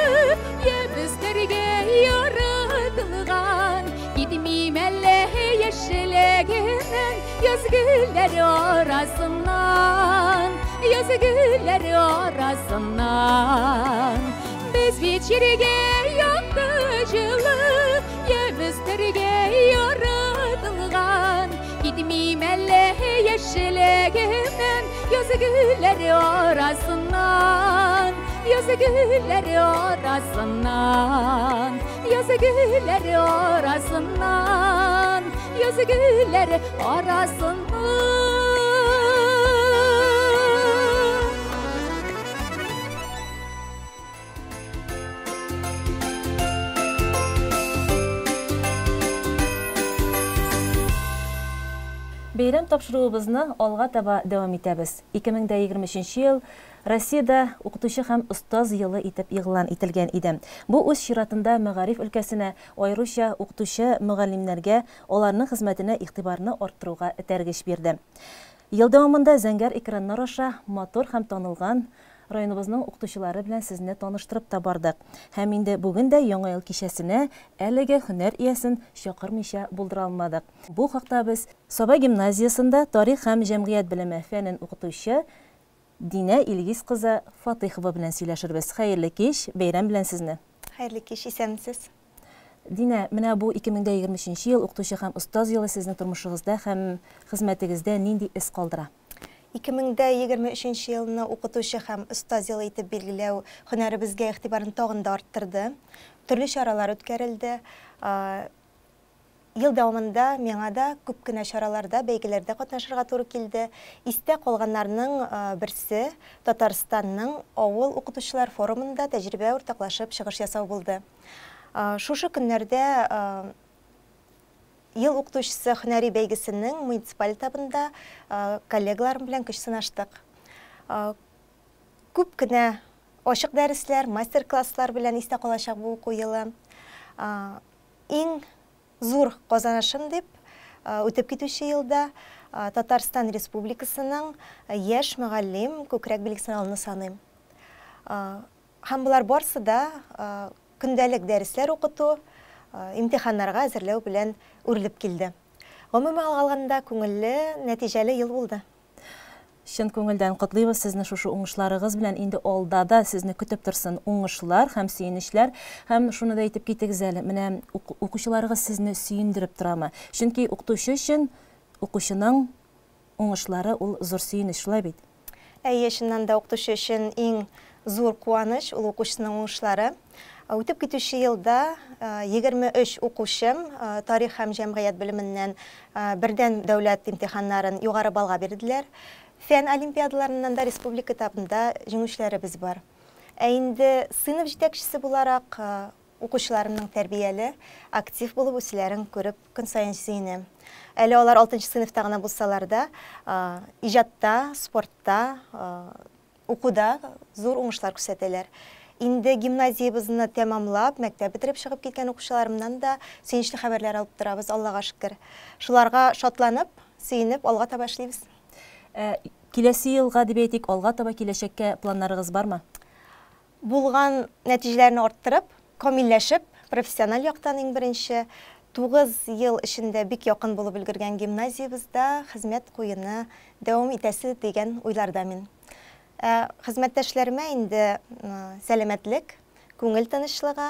ямь өстәргә яратылган. Китмим әллә яшьлегемнең яз гөлләре арасыннан, яз гөлләре арасыннан. Без бит җиргә якты җылы, ямь өстәргә яратылган. Китмим әллә яшьлегемнең яз гөлләре арасыннан, яз гөлләре арасыннан, яз гөлләре арасыннан, яз гөлләре арасыннан. Бәйрәм тапшыруыбызны алга таба дәвам итәбез. 2023 ел Россиядә укытучы һәм остаз елы итеп игълан ителгән иде. Бу үз чиратында мәгариф өлкәсенә, аеруча укытучы мөгаллимнәргә, аларның хезмәтенә игътибарны арттыруга этәргеч бирде. Ел дәвамында зәңгәр экраннар аша матур һәм танылган районыбызның укытучылары белән сезне таныштырып та бардык. Һәм инде бүген дә Яңа ел кичәсенә әлеге һөнәр иясен чакырмыйча булдыра алмадык. Бу хакта без Саба гимназиясендә тарих һәм җәмгыять белеме фәнен укытучы Динә Илгиз кызы Фатыйхова белән сөйләшербез. Хәерле кич, бәйрәм белән сезне. Хәерле кич, исәнмесез. Динә, менә бу 2023 ел укытучы һәм остаз елы сезнең тормышыгызда һәм хезмәтегездә нинди эз калдыра? 2023 елны укытучы һәм остаз елы итеп билгеләү һөнәребезгә игътибарны тагын да арттырды. Төрле чаралар үткәрелде. Ел дәвамында миңа да күп кенә чараларда, бәйгеләрдә катнашырга туры килде. Истә калганнарның берсе Татарстанның авыл укытучылар форумында тәҗрибә уртаклашып чыгыш ясау булды. Шушы көннәрдә Ел укытучысы һөнәри бәйгесенең муниципаль этабында коллегаларым белән көч сынаштык. Күп кенә ачык дәресләр, мастер-класслар белән истә калачак бу уку елы. Иң зур казанышым дип үтеп китүче елда Татарстан Республикасының яшь мөгаллим күкрәк билгесен алуны саныйм. Һәм болар барсы да көндәлек дәресләр укыту, имтиханнарга әзерләү белән үрелеп килде. Гомумән алганда, күңелле, нәтиҗәле ел булды. Чын күңелдән котлыйбыз сезне шушы уңышларыгыз белән. Инде алда да сезне көтеп торсын уңышлар һәм сөенечләр. Һәм шуны да әйтеп китегез әле, менә укучыларыгыз сезне сөендереп торамы? Чөнки укытучы өчен укучының уңышлары ул зур сөенеч, шулай бит? Әйе, чыннан да укытучы өчен иң зур куаныч ул укучысының уңышлары. Үтеп китүче елда 23 укучым тарих һәм җәмгыять белеменнән бердәм дәүләт имтиханнарын югары баллга бирделәр. Фән олимпиадаларыннан да республика этабында җиңүчеләребез бар. Ә инде сыйныф җитәкчесе буларак укучыларымның тәрбияле, актив булып үсүләрен күреп көн саен сөенәм. Әле алар 6 сыйныфта гына булсалар да, иҗатта, спортта, укуда зур уңышлар күрсәтәләр. Инде гимназиябезне тәмамлап, мәктәп бетереп чыгып киткән укучыларымнан да сөенечле хәбәрләр алып торабыз, Аллага шөкер. Шуларга шатланып, сөенеп алга таба эшлибез. Киләсе елга дип әйтик, алга таба киләчәккә планнарыгыз бармы? Булган нәтиҗәләрне арттырып, камилләшеп, профессиональ яктан иң беренче 9 ел эчендә бик якын булып өлгергән гимназиябездә хезмәт куюны дәвам итәсе дигән уйларда мин. Хезмәттәшләремә инде сәламәтлек, күңел тынычлыгы,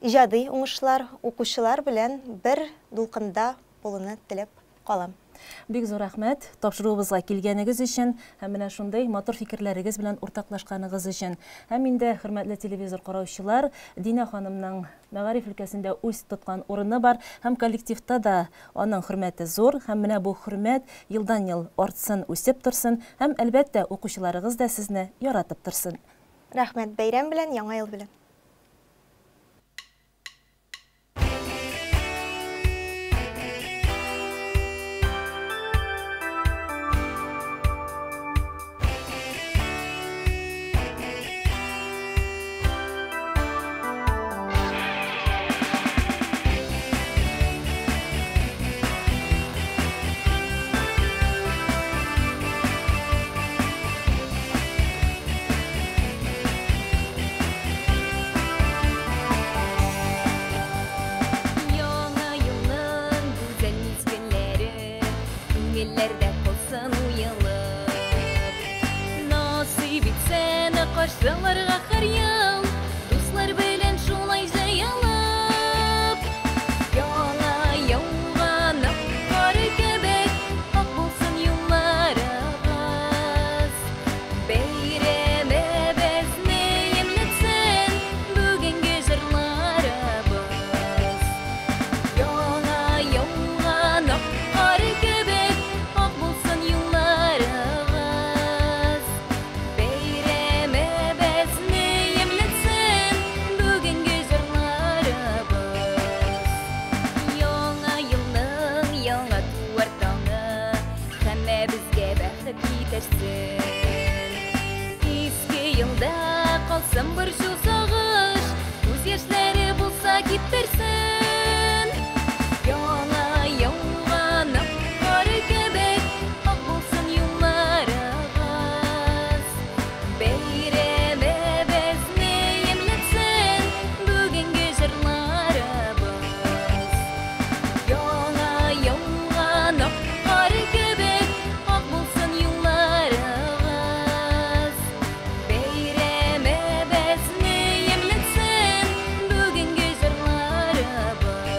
иҗади уңышлар, укучылар белән бер дулкында булуны теләп калам. Бик зур рәхмәт тапшыруыбызга килгәнегез өчен һәм менә шундый матур фикерләрегез белән уртаклашканыгыз өчен. Һәм инде, хөрмәтле телевизор караучылар, Динә ханымның мәгариф өлкәсендә үз тоткан урыны бар һәм коллективта да аның хөрмәте зур һәм менә бу хөрмәт елдан-ел артсын, үсеп торсын һәм, әлбәттә, укучыларыгыз да сезне яратып торсын. Рәхмәт, бәйрәм белән, Яңа ел белән! Каршыларга һәр ел, дуслар белән шулай җыелып. Яңа яуган ак кар кебек, ак булсын юлларыгыз. Бәйрәмебезне ямьләтсен бүгенге җырларыбыз. Яңа яуган ак кар кебек, ак булсын юлларыгыз. Бәйрәмебезне ямьләтсен бүгенге җырларыбыз. Яңа елның яңа туар таңы һәммәбезгә бәхет китерсен. Иске елда калсын борчу сагыш, күз яшьләре булса киптерсен. Яңа яуган ак кар кебек, ак булсын юлларыгыз. Бәйрәмебезне ямьләтсен бүгенге җырларыбыз. Яңа яуган ак кар кебек, ак булсын юлларыгыз. Бәйрәмебезне ямьләтсен бүгенге җырларыбыз.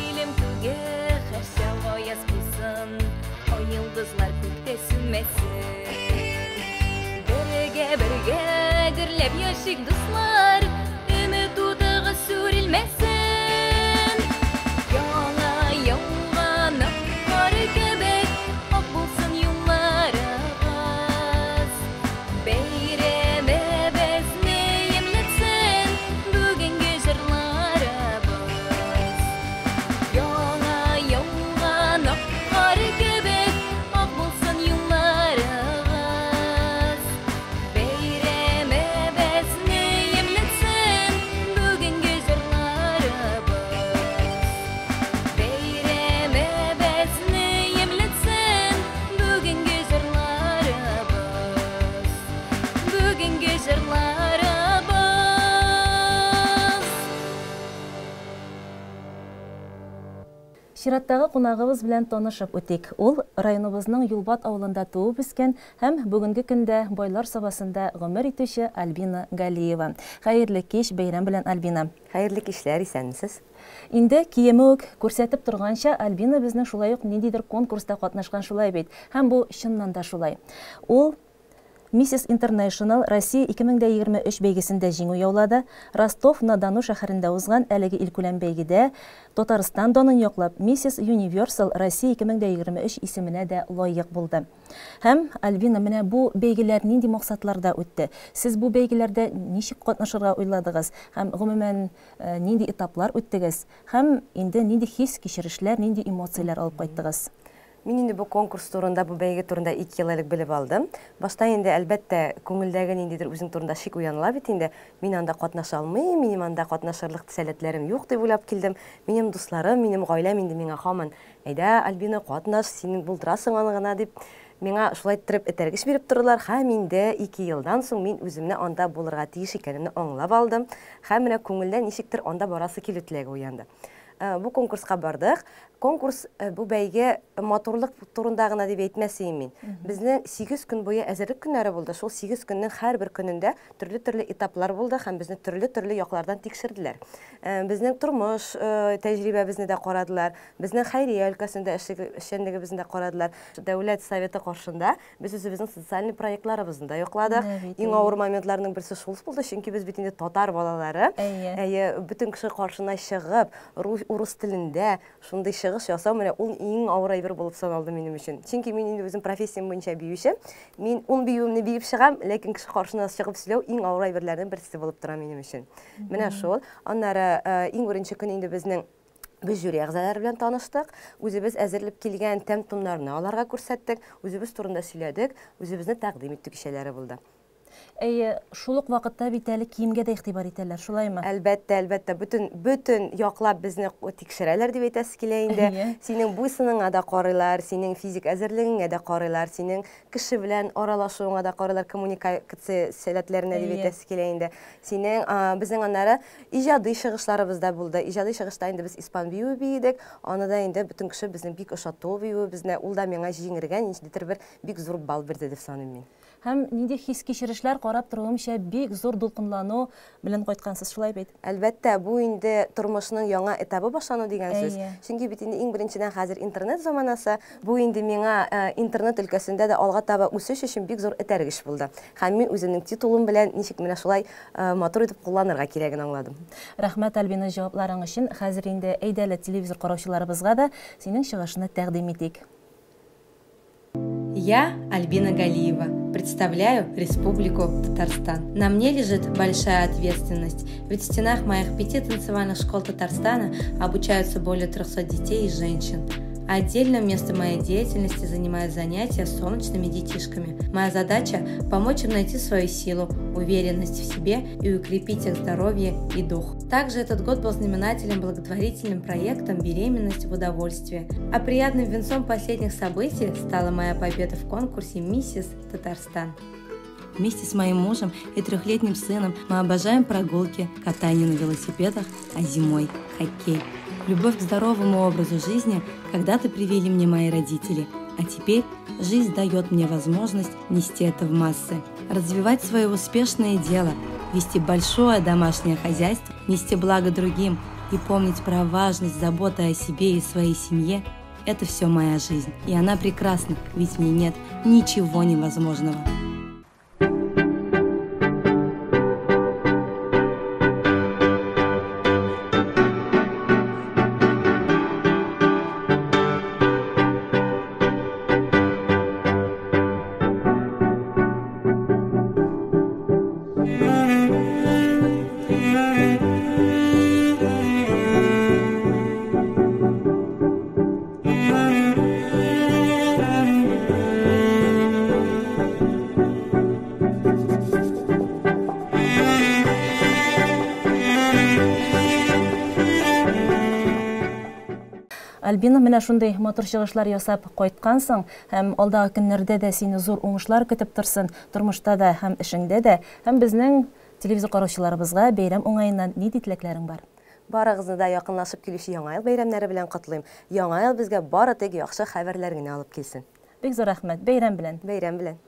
Илем күге һәрчак аяз булсын, ай йолдызлар күктә сүнмәсен. Бергә бергә гөрләп яшик, дуслар, өмет утыгыз сүрелмәсен. Яңа яуган ак кар кебек, ак булсын юлларыгыз. Бәйрәмебезне ямьләтсен бүгенге җырларыбыз. Яңа яуган ак кар кебек, ак булсын юлларыгыз. Бәйрәмебезне ямьләтсен бүгенге җырларыбыз. Бәйрәмебезне ямьләтсен бүгенге җырларыбыз. Бүгенге җырларыбыз. Чираттагы кунагыбыз белән танышып үтик. Ул районыбызның Юлбат авылында туып үскән һәм бүгенге көндә Байлар Сабасында гомер итүче Альбина Галиева. Хәерле кич, бәйрәм белән, Альбина. Хәерле кичләр, исәнмесез. Инде киеме үк күрсәтеп торганча, Альбина безнең шулай ук ниндидер конкурста катнашкан, шулай бит. Һәм бу чыннан да шулай. Ул Миссис Интернешнл Россия 2023 бәйгесендә җиңү яулады. Ростов-на-Дону шәһәрендә узган әлеге илкүләм бәйгедә Татарстан данын яклап, Миссис Юниверсал Россия 2023 исеменә дә лаек булды. Һәм, Альбина, менә бу бәйгеләр нинди максатларда үтте? Сез бу бәйгеләрдә ничек катнашырга уйладыгыз? Һәм гомумән нинди этаплар үттегез? Һәм инде нинди хис-кичерешләр, нинди эмоцияләр алып кайттыгыз? Мин инде бу конкурс турында, бу бәйге турында 2 ел элек белеп алдым. Башта инде, әлбәттә, күңелдәге ниндидер үзең турында шик уяныла бит инде. Мин анда катнаша алмыйм, минем анда катнашырлык сәләтләрем юк дип уйлап килдем. Минем дусларым, минем гаиләм инде миңа һаман, әйдә, Альбина, катнаш, син булдырасың аны гына дип, миңа шулай иттереп этәргеч биреп тордылар. Һәм инде 2 елдан соң мин үземне анда булырга тиеш икәнемне аңлап алдым. Һәм менә күңелдә ничектер анда барасы килү теләге уянды. Бу конкурска бардык. Конкурс, бу бәйге матурлык турында гына дип әйтмәс идем мин. Безнең 8 көн буе әзерлек көннәре булды. Шул 8 көннең һәрбер көнендә төрле-төрле этаплар булды һәм безне төрле-төрле яклардан тикшерделәр. Безнең тормыш тәҗрибәбезне дә карадылар, безнең хәйрия өлкәсендә эшчәнлегебезне дә карадылар. Дәүләт советы каршында без үзебезнең социальный проектларыбызны да якладык. Иң авыр моментларның берсе шул булды, чөнки без бит инде татар балалары. Әйе, бөтен кеше каршына чыгып, урыс телендә шундый чыгыш ясау менә ул иң авыр әйбер булып саналды минем өчен. Чөнки мин инде үзем профессиям буенча биюче. Мин ун биюемне биеп чыгам, ләкин кеше каршына чыгып сөйләү иң авыр әйберләрнең берсе булып тора минем өчен. Менә шул. Аннары иң беренче көн инде безнең без жюри әгъзалары белән таныштык, үзебез әзерләп килгән тәм-томнарны аларга күрсәттек, үзебез турында сөйләдек, үзебезне тәкъдим итү кичәләре булды. Әйе, шул ук вакытта бит әле киемгә дә игътибар итәләр, шулаймы? Әлбәттә, әлбәттә, бөтен бөтен яклап безне тикшерәләр дип әйтәсе килә инде. Синең буй-сыныңа да карыйлар, синең физик әзерлегеңә дә карыйлар, синең кеше белән аралашуыңа да карыйлар, коммуникация сәләтләренә дип әйтәсе килә инде. Синең, безнең аннары иҗади чыгышларыбыз да булды. Иҗади чыгышта инде без испан биюе биедек. Аны да инде бөтен кеше безнең бик ошатты ул биюебезне. Ул да миңа җиңергә ниндидер бер бик зур балл бирде дип саныйм мин. Һәм нинди хис-кичерешләр, карап торуымча, бик зур дулкынлану белән кайткансыз, шулай бит? Әлбәттә, бу инде тормышның яңа этабы башлану дигән сүз. Чөнки бит инде иң беренчедән хәзер интернет заманасы. Бу инде миңа интернет өлкәсендә дә алга таба үсеш өчен бик зур этәргеч булды. Һәм мин үземнең титулым белән ничек менә шулай матур итеп кулланырга кирәген аңладым. Рәхмәт, Альбина, җавапларың өчен. Хәзер инде әйдә әле телевизор караучыларыбызга да синең чыгышны тәкъдим итик. Я, Альбина Галиева, представляю Республику Татарстан. На мне лежит большая ответственность, ведь в стенах моих пяти танцевальных школ Татарстана обучаются более 300 детей и женщин. Отдельное место моей деятельности занимают занятия с солнечными детишками. Моя задача – помочь им найти свою силу, уверенность в себе и укрепить их здоровье и дух. Также этот год был знаменателем благотворительным проектом «Беременность в удовольствие». А приятным венцом последних событий стала моя победа в конкурсе «Миссис Татарстан». Вместе с моим мужем и трехлетним сыном мы обожаем прогулки, катание на велосипедах, а зимой – хоккей. Любовь к здоровому образу жизни когда-то привили мне мои родители, а теперь жизнь дает мне возможность нести это в массы, развивать свое успешное дело, вести большое домашнее хозяйство, нести благо другим и помнить про важность заботы о себе и своей семье – это все моя жизнь. И она прекрасна, ведь в ней нет ничего невозможного. Альбина, менә шундый матур чыгышлар ясап кайткансың һәм алдагы көннәрдә дә сине зур уңышлар көтеп торсын, тормышта да һәм эшеңдә дә. Һәм безнең телевизор караучыларыбызга бәйрәм уңаеннан нинди теләкләрең бар? Барыгызны да якынлашып килүче Яңа ел бәйрәмнәре белән котлыйм. Яңа ел безгә бары тик яхшы хәбәрләр генә алып килсен. Бик зур рәхмәт. Бәйрәм белән. Бәйрәм белән.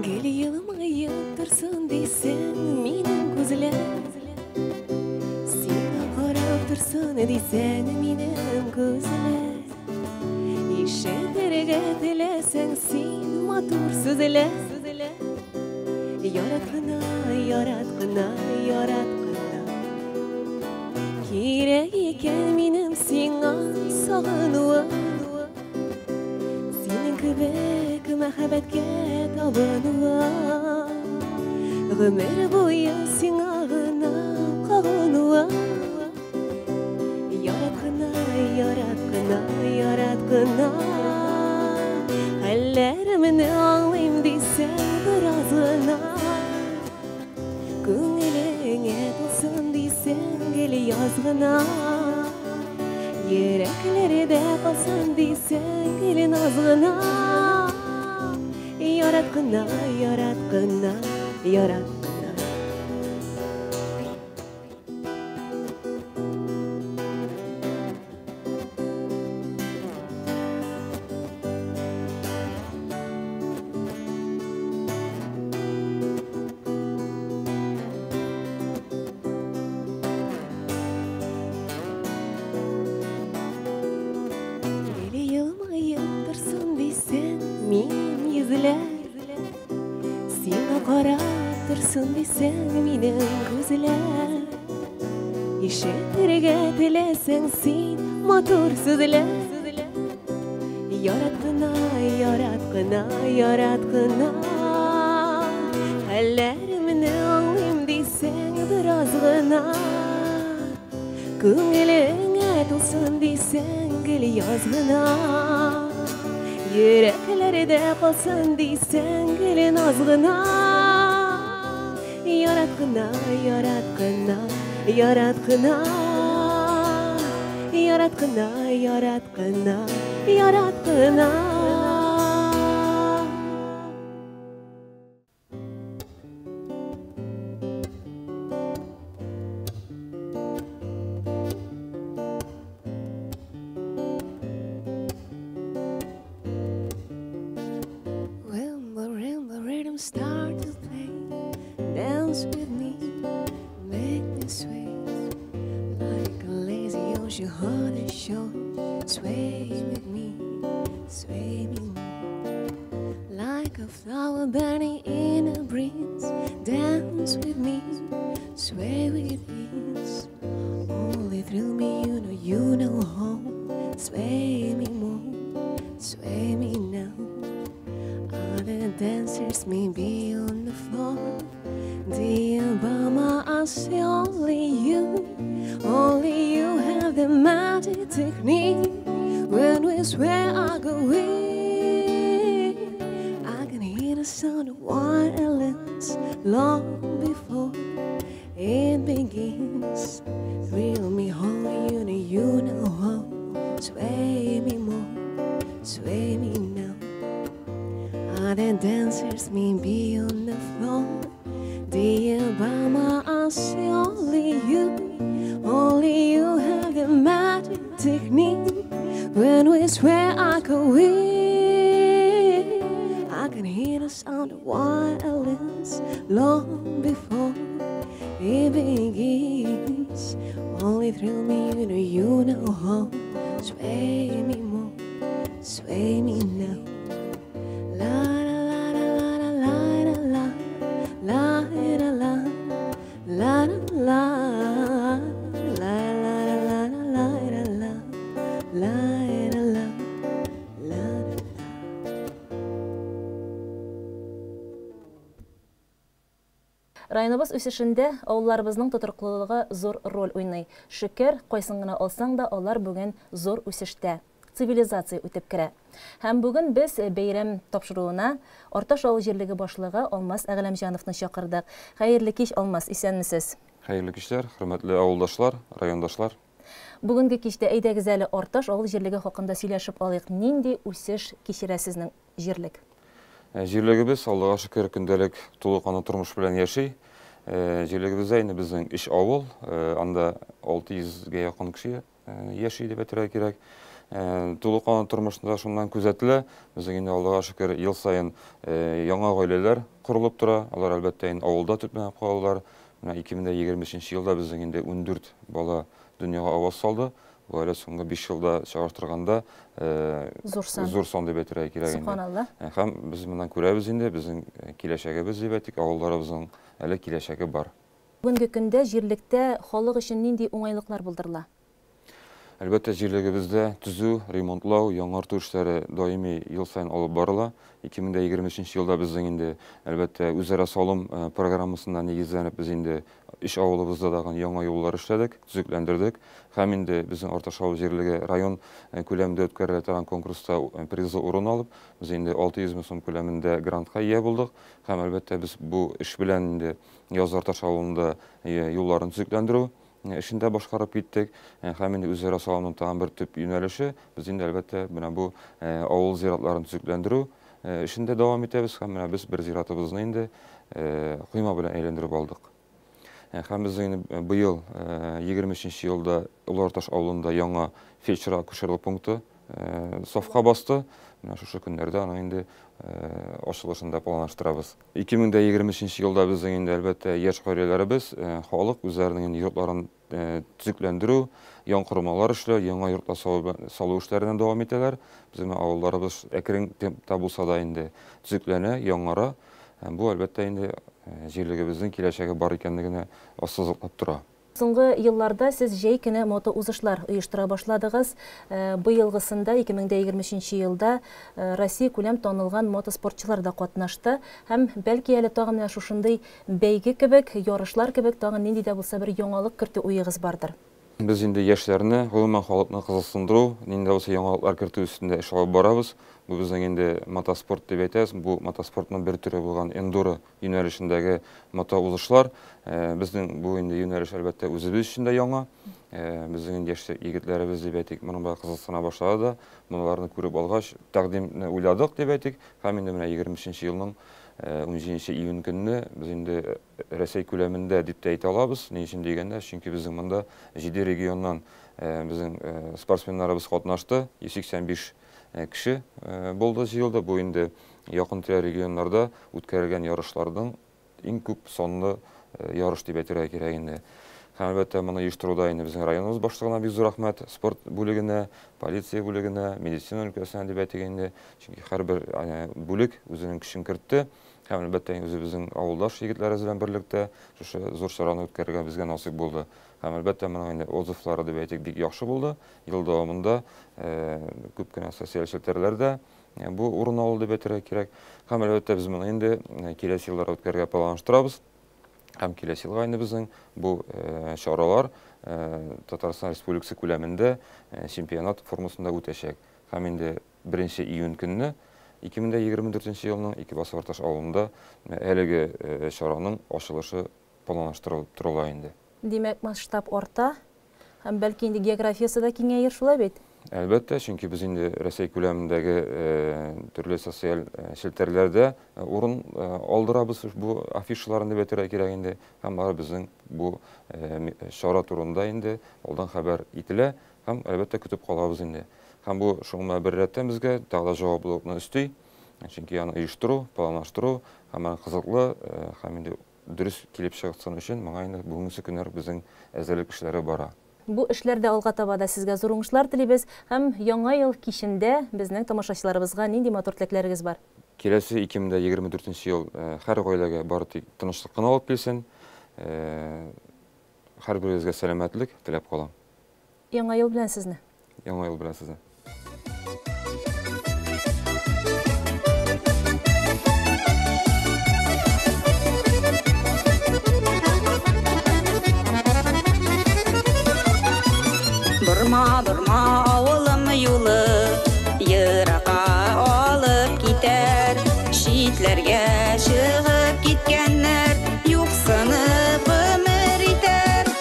Гел елмаеп торсын дисәң, минем күзләр. Сиңа карап торсын дисәң, минем күзләр. Ишетергә теләсәң син матур сүзләр. Ярат кына, ярат кына, ярат кына. Кирәк икән минем сиңа сагынуым. Синең кебек мәхәббәткә табынуым. Гомер буе сиңа гына кагынуым. Ярат кына, ярат кына, ярат кына. Хәлләремне аңлыйм дисәң бераз гына. Күңелеңә тулсын дисәң гел яз гына. Йөрәкләрдә калсын дисәң гел наз гына. Ярат кына, ярат кына, ярат кына. Гел елмаеп торсын дисәң, минем йөзләр. Сиңа карап торсын дисәң, минем күзләр. Ишетергә теләсәң син матур сүзләр. Ярат кына, ярат кына, ярат кына. Хәлләремне аңлыйм дисәң бераз гына. Күңелеңә тулсын дисәң гел яз гына. Йөрәкләрдә калсын дисәң гел наз гына. Ярат кына, ярат кына, ярат кына. Ярат кына, ярат кына, ярат кына. When the rhythm start to play, dance with me, make me sway like a lazy ocean on the shore. Sway with me, sway me more, like a flower burning in a breeze. Dance with me, sway with ease. Only thrill me, you know how. Sway me more, sway me now. Other dancers may be on the floor. Dear Obama, I see only you. Only you have the magic technique. When we swear I go weak, I can hear the sound of violins long before it begins. Thrill me how you know how. Sway me more, sway me now. Other dancers may be on the floor. Dear Obama, I see only you. Only you have the magic technique. When we swear I go weak, I can hear the sound of violins long before it begins. Only thrill me, you know how. Sway me more, sway me now. La la la la la la la la la la la la la la la la la la la la. Районыбыз үсешендә авылларыбызның тотрыклылыгы зур роль уйный. Шөкер, кайсын гына алсаң да, алар бүген зур үсештә. Цивилизация үтеп керә. Һәм бүген без бәйрәм тапшыруына Арташ авыл җирлеге башлыгы Алмаз Әгъләмҗановны чакырдык. Хәерле кич, Алмаз, исәнмесез. Хәерле кичләр, хөрмәтле авылдашлар, райондашлар. Бүгенге кичтә әйдәгез әле Арташ авыл җирлеге хакында сөйләшеп алыйк. Нинди үсеш кичерә сезнең җирлек? Җирлегебез, Аллага шөкер, көндәлек тулы канлы тормыш белән яши. Җирлегебездә инде безнең өч авыл, анда 600 гә якын кеше яши дип әйтергә кирәк. Тулы канлы тормышында шуннан күзәтелә. Безнең инде Аллага шөкер, ел саен яңа гаиләләр корылып тора. Алар әлбәттә инде авылда төпләнеп калалар. Менә 2023 елда безнең инде 14 бала дөньяга аваз салды. Бу әле соңгы 5 елда чагыштырганда зур сан. Зур сан дип әйтергә кирәк инде. Субханалла. Һәм без моннан күрәбез инде, безнең киләчәгебез дип әйтик, авылларыбызның әле киләчәге бар. Бүгенге көндә җирлектә халык өчен нинди уңайлыклар булдырыла? Әлбәттә, җирлегебездә төзү, ремонтлау, яңарту эшләре даими ел саен алып барыла. 2023 елда безнең инде, әлбәттә, үзара салым программасына нигезләнеп без инде өч авылыбызда дагы яңа юллар эшләдек, төзекләндердек. Һәм инде безнең Арташ авыл җирлеге район күләмендә үткәрелә торган конкурста призлы урын алып, без инде 600 мең сум күләмендә грантка ия булдык. Һәм әлбәттә, без бу эш белән инде Яз Арташ авылында юлларын төзекләндерү эшен дә башкарып киттек. Һәм инде үзара салымның тагын бер төп юнәлеше, без инде әлбәттә менә бу авыл зиратларын төзекләндерү эшен дә дәвам итәбез. Һәм менә без бер зиратыбызны инде койма белән әйләндереп алдык. Һәм безнең инде быел 23 елда Олы Арташ авылында яңа фельдшер-акушерлык пункты сафка басты. Менә шушы көннәрдә аның инде ачылышын да планлаштырабыз. 2023 елда безнең инде әлбәттә яшь гаиләләребез, халык үзләренең инде йортларын төзекләндерү, яңа эшләү, яңа йортлар салу эшләренә дәвам итәләр. Безнең авылларыбыз әкрен темпта булса да инде төзекләнә, яңара. Бу әлбәттә инде җирлегебезнең киләчәге бар икәнлегенә ассызыклап тора. Соңгы елларда сез җәй көне мотоузышлар оештыра башладыгыз. Быелгысында, 2023 елда, Россия күләм танылган мотоспортчылар да катнашты. Һәм, бәлки әле тагын менә шушындый бәйге кебек, ярышлар кебек тагын нинди дә булса бер яңалык кертү уегыз бардыр? Без инде яшьләрне, гомумән халыкны кызыксындыру, нинди дә булса яңалыклар кертү өстендә эш алып барабыз. Бу безнең инде мотоспорт дип әйтәбез. Бу мотоспортның бер төре булган эндуро юнәлешендәге мотоузышлар. Безнең бу инде юнәлеш, әлбәттә, үзебез өчен дә яңа. Безнең инде яшь егетләребез дип әйтик, моның белән кызыксына башлады да. Моналарны күреп алгач, тәкъдимне уйладык дип әйтик. Һәм инде менә 23 елның 17 июнь көнне без инде Рәсәй күләмендә дип тә әйтә алабыз. Ни өчен дигәндә, чөнки безнең монда 7 регионнан безнең спортсменнарыбыз катнашты. 185 кеше булды, җыелды. Бу инде якын-тирә регионнарда үткәрелгән ярышларның иң күп санлы ярыш дип әйтергә кирәк инде. Һәм әлбәттә моны оештыруда инде безнең районыбыз башлыгына бик зур рәхмәт, спорт бүлегенә, полиция бүлегенә, медицина өлкәсенә дип әйтик инде. Чөнки һәрбер бүлек үзенең көчен кертте. Һәм әлбәттә үзебезнең авылдаш егетләребез белән берлектә шушы зур чараны үткәрергә безгә насыйп булды. Һәм әлбәттә моның инде отзывлары дип әйтик бик яхшы булды. Ел дәвамында күп кенә социаль челтәрләрдә бу урын алды дип әйтергә кирәк. Һәм әлбәттә без моны инде киләсе елларда үткәрергә планлаштырабыз. Һәм киләсе елга инде безнең бу чаралар Татарстан Республикасы күләмендә чемпионат формасында үтәчәк. Һәм инде 1 июнь көнне 2024 елның Икебасварташ авылында әлеге чараның ачылышы планлаштырылып торыла инде. Димәк, масштаб арта һәм бәлки инде географиясе дә киңәер, шулай бит? Әлбәттә, чөнки без инде Рәсәй күләмендәге төрле социаль челтәрләрдә урын алдырабыз бу афишаларны дип әйтергә кирәк инде. Һәм алар безнең бу чара турында инде алдан хәбәр ителә һәм әлбәттә көтеп калабыз инде. Һәм бу шуның белән беррәттән безгә тагы да җаваплылыкны өсти, чөнки аны оештыру, планлаштыру һәм аны кызыклы һәм инде дөрес килеп чыксын өчен моңа инде бүгенге көннәр безнең әзерлек эшләре бара. Бу эшләрдә алга таба да сезгә зур уңышлар телибез һәм Яңа ел кичендә безнең тамашачыларыбызга нинди матур теләкләрегез бар? Киләсе 2024 ел һәр гаиләгә бары тик тынычлык кына алып килсен. Һәрберегезгә сәламәтлек теләп калам. Яңа ел белән сезне. Яңа ел белән сезне. Борма, борма, авылым юлы еракка алып китәр. Читләргә чыгып киткәннәр юксынып гомер итәр.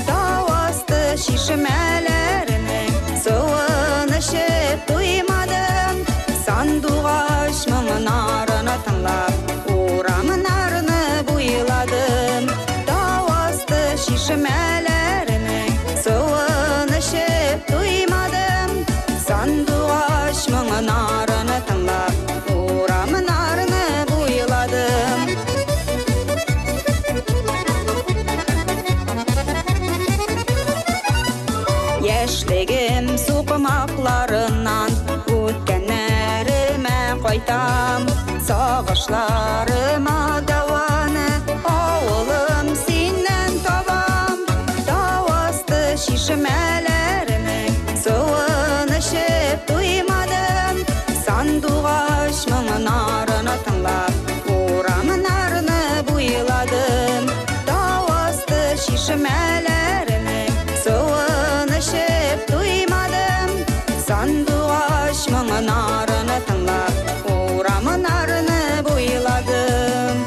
Тау асты чишмәләренең суын эчеп туймадым. Сандугач моңнарына тыңлап, урамнарны буйладым. Тау асты чишмәләренең суын эчеп туймадым. Сандугач моңнарына тыңлап, урамнарны буйладым. Яшьлегем сукмакларыннан үткәннәремә кайтам. Сагышларыма дәваны авылым синнән табам. Тау асты чишмәләренең суын эчеп туймадым. Сандугач моңнарына тыңлап, урамнарны буйладым. Тау асты чишмәләренең суын эчеп туймадым. Сандугач моңнарына тыңлап, урамнарны буйладым.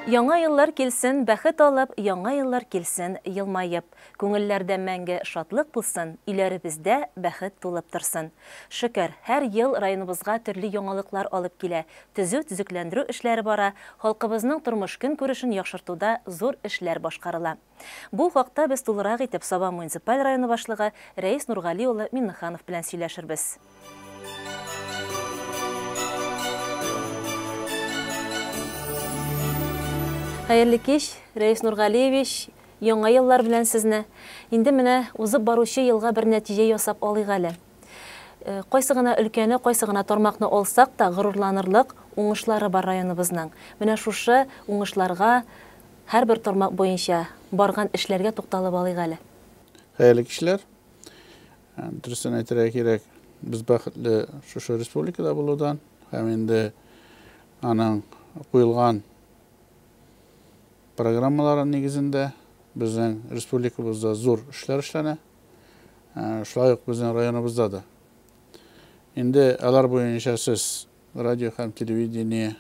Яңа еллар килсен, бәхет алып, яңа еллар килсен, елмаеп. Күңелләрдә мәңге шатлык булсын, өйләребездә бәхет тулып торсын. Шөкер, һәр ел районыбызга төрле яңалыклар алып килә, төзү-төзекләндерү эшләре бара, халкыбызның тормыш-көнкүрешен яхшыртуда зур эшләр башкарыла. Бу хакта без тулырак итеп Саба муниципаль районы башлыгы Рәис Нургали улы Миннеханов белән сөйләшербез. Хәерле кич, Рәис Нургалиевич, яңа еллар белән сезне. Инде менә узып баручы елга бер нәтиҗә ясап алыйк әле. Э, кайсы гына өлкәне, кайсы гына тармакны алсак та, горурланырлык уңышлары бар районыбызның. Менә шушы уңышларга һәрбер тармак буенча барган эшләргә тукталып алыйк әле. Хәерле кичләр. Дөресен әйтергә кирәк, без бәхетле шушы республикада булудан һәм инде аның куелган программалары нигезендә безнең республикабызда зур эшләр эшләнә. Шулай ук безнең районыбызда да. Инде алар буенча сез радио һәм телевидение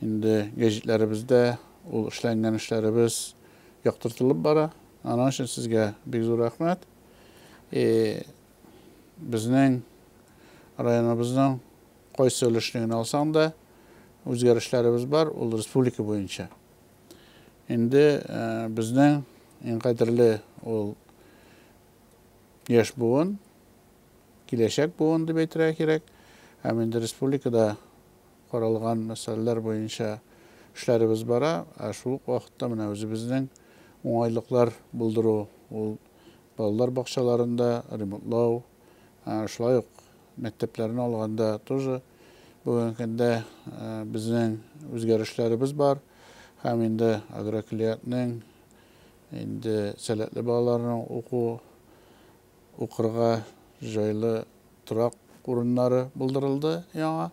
инде гәҗитләребездә ул эшләнгән эшләребез яктыртылып бара. Аның өчен сезгә бик зур рәхмәт. И безнең районыбызның кайсы өлешне генә алсаң да, үзгәрешләребез бар, ул республика буенча. Инде безнең иң кадерле ул яшь буын, киләчәк буын дип әйтергә кирәк. Һәм инде республикада каралган мәсьәләләр буенча эшләребез бара, ә шул ук вакытта менә үзебезнең уңайлыклар булдыру, ул балалар бакчаларында ремонтлау, шулай ук мәктәпләрне алганда тоже бүгенге көндә безнең үзгәрешләребез бар һәм инде агрокөллиятнең инде сәләтле балаларның уку укырга җайлы торак урыннары булдырылды яңа.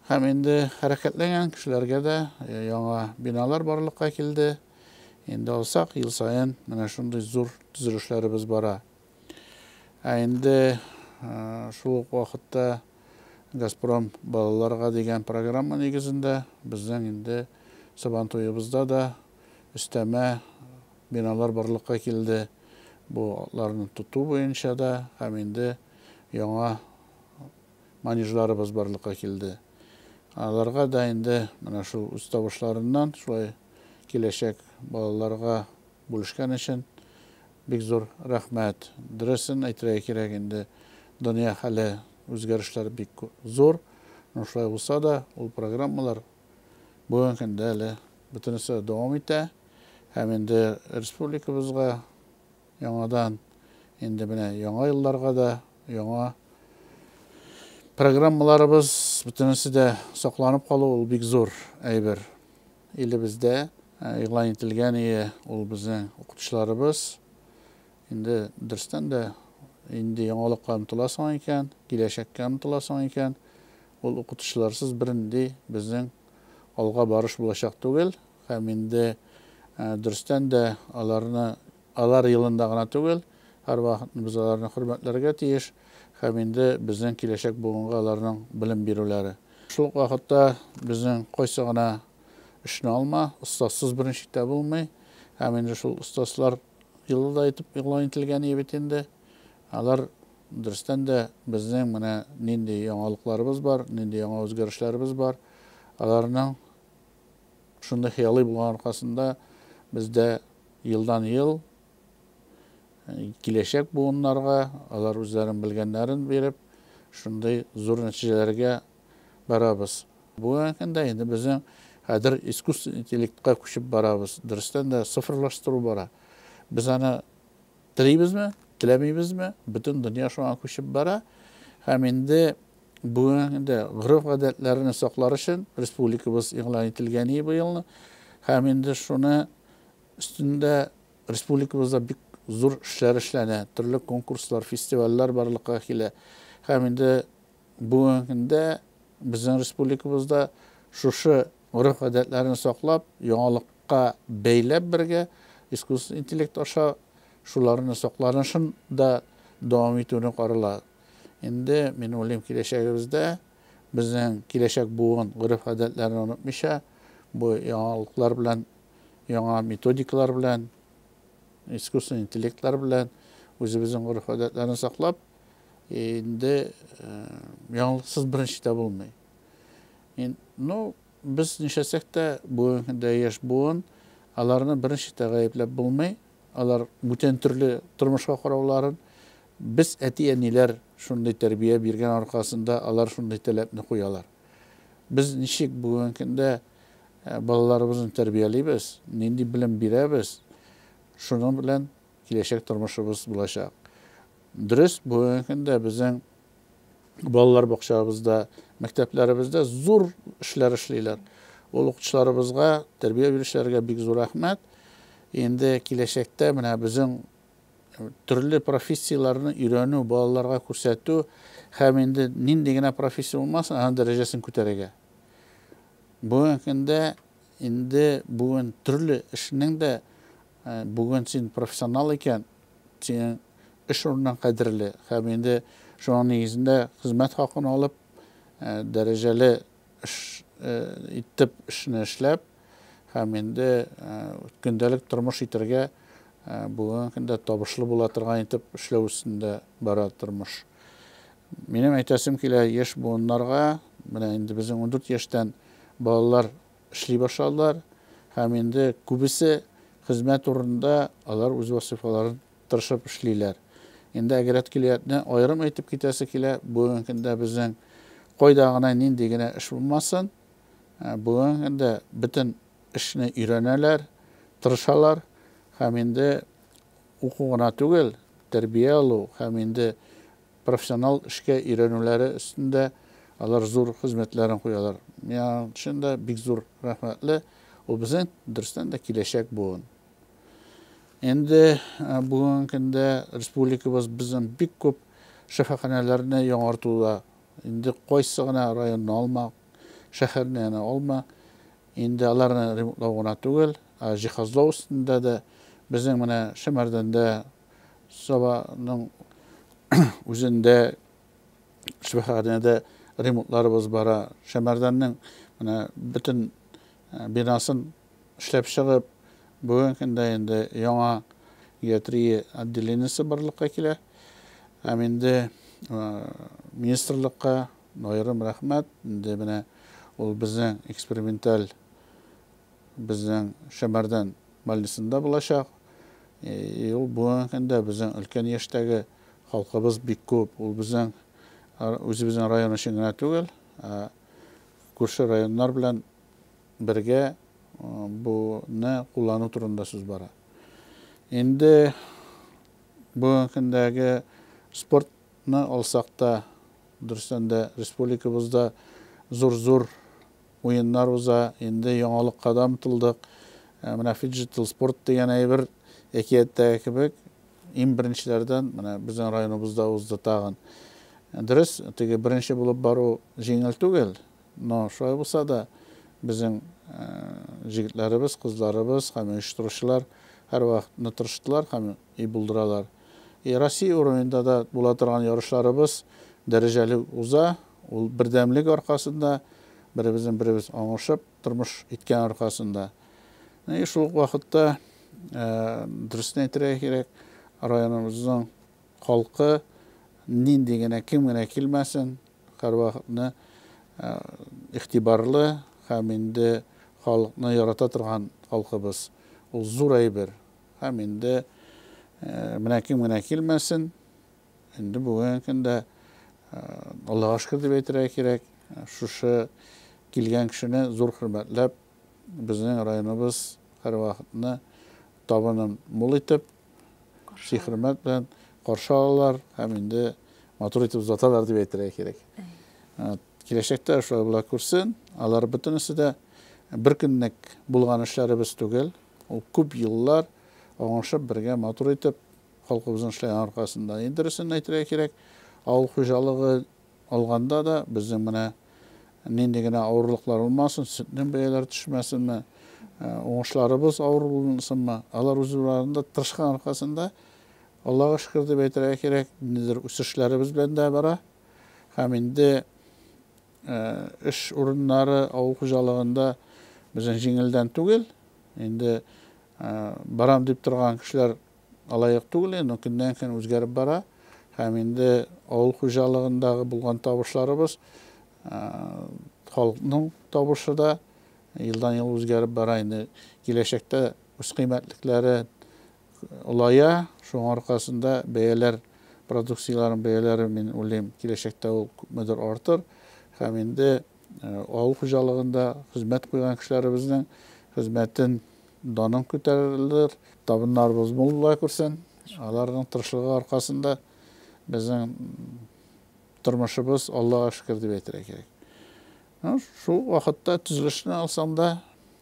Һәм инде хәрәкәтләнгән кешеләргә дә яңа биналар барлыкка килде. Инде алсак, ел саен менә шундый зур төзелешләребез бара. Ә инде шул ук вакытта Газпром балаларга дигән программа нигезендә безнең инде Сабан туебызда да өстәмә биналар барлыкка килде. Бу атларны тоту буенча да һәм инде яңа манежларыбыз барлыкка килде. Аларга да инде менә шул үз табышларыннан шулай киләчәк балаларга бүлешкән өчен бик зур рәхмәт. Дөресен әйтергә кирәк инде, дөнья хәле үзгәрешләр бик зур. Но шулай булса да, ул программалар бүгенге көндә әле бөтенесе дәвам итә. Һәм инде республикабызга яңадан инде менә яңа елларга да яңа программаларыбыз бөтенесе дә сакланып калу ул бик зур әйбер. Илебездә игълан ителгән ие ул безнең укытучыларыбыз. Инде дөрестән дә инде яңалыкка омтыласың икән, киләчәккә омтыласың икән, ул укытучыларсыз бернинди безнең алга барыш булачак түгел. Һәм инде дөрестән дә аларны алар елында гына түгел, һәрвакыт без аларны хөрмәтләргә тиеш һәм инде безнең киләчәк буынга аларның белем бирүләре. Шул ук вакытта безнең кайсы гына эшне алма, остазсыз берничек тә булмый. Һәм инде шул остазлар елы да итеп игълан ителгән иде бит инде. Алар дөрестән дә безнең менә нинди яңалыкларыбыз бар, нинди яңа үзгәрешләребез бар. Аларның шундый хыялый булган аркасында бездә елдан-ел киләчәк буыннарга алар үзләрен белгәннәрен биреп, шундый зур нәтиҗәләргә барабыз. Бүгенге көндә инде безнең хәзер искусственный интеллектка күчеп барабыз. Дөрестән дә цифрлаштыру бара. Без аны телибезме, теләмибезме, бөтен дөнья шуңа күчеп бара. Һәм инде бүгенге көндә гореф-гадәтләрне саклар өчен республикабыз игълан ителгән иде быелны. Һәм инде шуны өстендә республикабызда бик зур эшләр эшләнә, төрле конкурслар, фестивальләр барлыкка килә. Һәм инде бүгенге көндә безнең республикабызда шушы гореф-гадәтләрне саклап, яңалыкка бәйләп бергә искусственный интеллект аша шуларны сакланышын да дәвам итүне карала. Инде мин уйлыйм, киләчәгебездә безнең киләчәк буын гореф-гадәтләрне онытмыйча, Бу яңалыклар белән, яңа методикалар белән, искусственный интеллектлар белән үзебезнең гореф-гадәтләрне саклап, инде яңалыксыз берничек тә булмый. Ну, без нишләсәк тә, бүгенге көндә яшь буын, аларны берничек тә гаепләп булмый. Алар бүтән төрле тормышка карауларын, без әти-әниләр шундый тәрбия биргән аркасында алар шундый таләпне куялар. Без ничек бүгенге көндә балаларыбызны тәрбиялибез, нинди белем бирәбез, шуның белән киләчәк тормышыбыз булачак. Дөрес, бүгенге көндә безнең балалар бакчабызда, мәктәпләребездә зур эшләр эшлиләр. Ул укытучыларыбызга, тәрбия бирүчеләргә бик зур рәхмәт. Инде киләчәктә менә безнең төрле профессияләрне өйрәнү, балаларга күрсәтү һәм инде нинди генә профессия булмасын, аның дәрәҗәсен күтәрергә. Бүгенге көндә инде бүген төрле эшнең дә бүген син профессионал икән, синең эш урының кадерле һәм инде шуның нигезендә хезмәт хакын алып, дәрәҗәле эш итеп эшне эшләп һәм инде көндәлек тормыш итәргә бүгенге көндә табышлы була торган итеп эшләү өстендә бара тормыш. Минем әйтәсем килә яшь буыннарга, менә инде безнең 14 яшьтән балалар эшли башладылар һәм инде күбесе хезмәт урынында алар үз вазифаларын тырышып эшлиләр. Инде әгерәт килиятне аерым әйтеп китәсе килә, бүгенге көндә безнең кайда гына нинди генә эш булмасын, бүгенге көндә бөтен эшне өйрәнәләр, тырышалар һәм инде уку гына түгел, тәрбия алу һәм инде профессионал эшкә өйрәнүләре өстендә алар зур хезмәтләрен куялар. Мин аның өчен дә бик зур рәхмәтле. Ул безнең дөрестән дә киләчәк буын. Инде бүгенге көндә республикабыз безнең бик күп шифаханәләрне яңартуда, инде кайсы гына районны алма, шәһәрне генә алма, инде аларны ремонтлау гына түгел, ә җиһазлау өстендә дә безнең менә Шәмәрдәндә, Сабаның үзендә шифаханәдә ремонтларыбыз бара. Шәмәрдәннең менә бөтен бинасын эшләп чыгып, бүгенге көндә инде яңа геатрия отделениесе барлыкка килә. Һәм инде министрлыкка аерым рәхмәт. Инде менә ул безнең эксперименталь безнең Шәмәрдән больницасында булачак. И ул бүгенге көндә безнең өлкән яшьтәге халкыбыз бик күп. Ул безнең үзебезнең район өчен генә түгел, ә күрше районнар белән бергә буны куллану турында сүз бара. Инде бүгенге көндәге спортны алсак та, дөрестән дә республикабызда зур-зур уеннар уза, инде яңалыкка да омтылдык. Менә фиджитал спорт дигән әйбер әкияттәге кебек иң беренчеләрдән менә безнең районыбызда узды тагын. Дөрес, теге беренче булып бару җиңел түгел, но шулай булса да безнең җегетләребез, кызларыбыз һәм оештыручылар һәрвакытны тырыштылар һәм и булдыралар. И Россия уровеньда да була торган ярышларыбыз дәрәҗәле уза, ул бердәмлек аркасында, беребезнең беребез аңышып тормыш иткән аркасында. И шул ук вакытта, дөресен әйтергә кирәк, районыбызның халкы нинди генә, кем генә килмәсен, һәрвакытны игътибарлы һәм инде халыкны ярата торган халкыбыз. Ул зур әйбер. Һәм инде менә кем генә килмәсен, инде бүгенге көндә Аллага шөкер дип әйтергә кирәк, шушы килгән кешене зур хөрмәтләп, безнең районыбыз һәрвакытны табынын мул итеп, сый-хөрмәт белән каршы алалар һәм инде матур итеп озаталар дип әйтергә кирәк. Киләчәктә шулай була күрсен. Алар бөтенесе дә бер көнлек булган эшләребез түгел. Ул күп еллар аңышып бергә матур итеп халкыбызның эшләгән аркасында. Инде дөресен әйтергә кирәк, авыл хуҗалыгы алганда да безнең менә нинди генә авырлыклар булмасын, сөтнең бәяләре төшмәсенме, уңышларыбыз авыр булсынмы, алар үз урыннарында тырышкан аркасында, Аллага шөкер дип әйтергә кирәк, ниндидер үсешләребез белән дә бара. Һәм инде эш урыннары авыл хуҗалыгында безнең җиңелдән түгел. Инде барам дип торган кешеләр алай ук түгел, инде көннән-көн үзгәреп бара. Һәм инде авыл хуҗалыгындагы булган табышларыбыз, халыкның табышы да елдан-ел үзгәреп бара. Инде киләчәктә үзкыйммәтлекләре олая, шуның аркасында бәяләр, продукцияләрнең бәяләре, мин уйлыйм, киләчәктә ул күпмедер артыр. Һәм инде авыл хуҗалыгында хезмәт куйган кешеләребезнең хезмәтен данын күтәрелер, табыннарыбыз мул була күрсен. Аларның тырышлыгы аркасында безнең тормышыбыз Аллага шөкер дип әйтергә кирәк. Шул вакытта төзелешне алсаң да,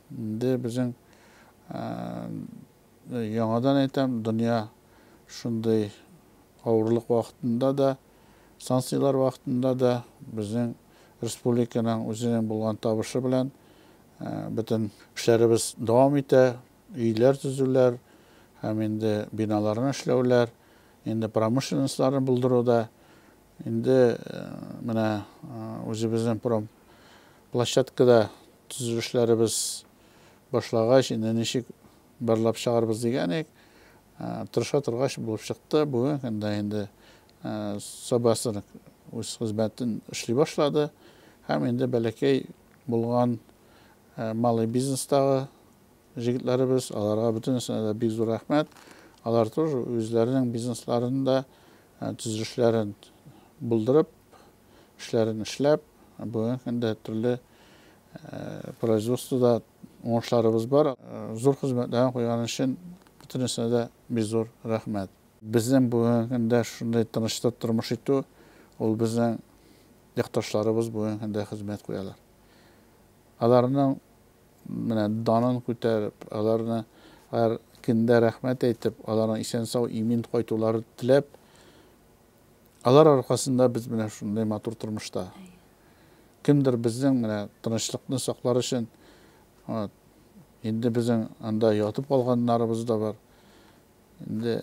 инде безнең яңадан әйтәм, дөнья шундый авырлык вакытында да, санкцияләр вакытында да безнең республиканың үзенең булган табышы белән бөтен эшләребез дәвам итә, өйләр төзүләр һәм инде биналарны эшләүләр, инде промышленностьларны булдыруда, инде менә үзебезнең промплощадкада төзелешләребез башлагач, инде ничек барлап чыгарбыз дигән идек. Тырыша торгач булып чыкты. Бүгенге көндә инде Сабасы үз хезмәтен эшли башлады. Һәм инде бәләкәй булган малый бизнестагы җегетләребез, аларга бөтенесенә дә бик зур рәхмәт. Алар тоже үзләренең бизнесларын да, төзелешләрен булдырып, эшләрен эшләп, бүгенге көндә төрле производствода уңышларыбыз бар. Зур хезмәтләрен куйган өчен бөтенесенә дә бик зур рәхмәт. Безнең бүгенге көндә шундый тынычта тормыш итү, ул безнең якташларыбыз бүгенге көндә хезмәт куялар. Аларның менә данын күтәреп, аларны һәр көндә рәхмәт әйтеп, аларның исән-сау, имин кайтуларын теләп, алар аркасында без менә шундый матур тормышта. Кемдер безнең менә тынычлыкны саклар өчен, вот, инде безнең анда ятып калганнарыбыз да бар. Инде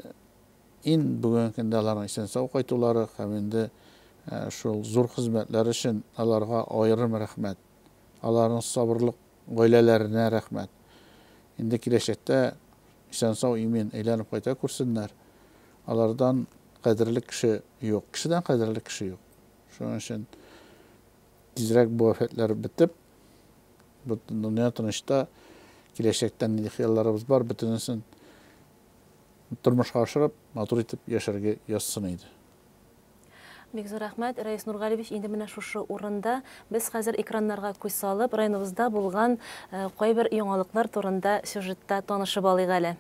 ин бүгенге көндә аларның исән-сау кайтулары һәм инде шул зур хезмәтләр өчен аларга аерым рәхмәт. Аларның сабырлык гаиләләренә рәхмәт. Инде киләчәктә исән-сау имин әйләнеп кайта күрсеннәр. Алардан кадерле кеше юк. Кешедән кадерле кеше юк. Шуның өчен тизрәк бу афәтләр бетеп, бөтен дөнья тынычта, киләчәктә нинди хыялларыбыз бар, бөтенесен тормышка ашырып, матур итеп яшәргә язсын иде. Бик зур рәхмәт, Рәис Нургалиевич. Инде менә шушы урында без хәзер экраннарга күз салып, районыбызда булган кайбер яңалыклар турында сюжетта танышып алыйк әле.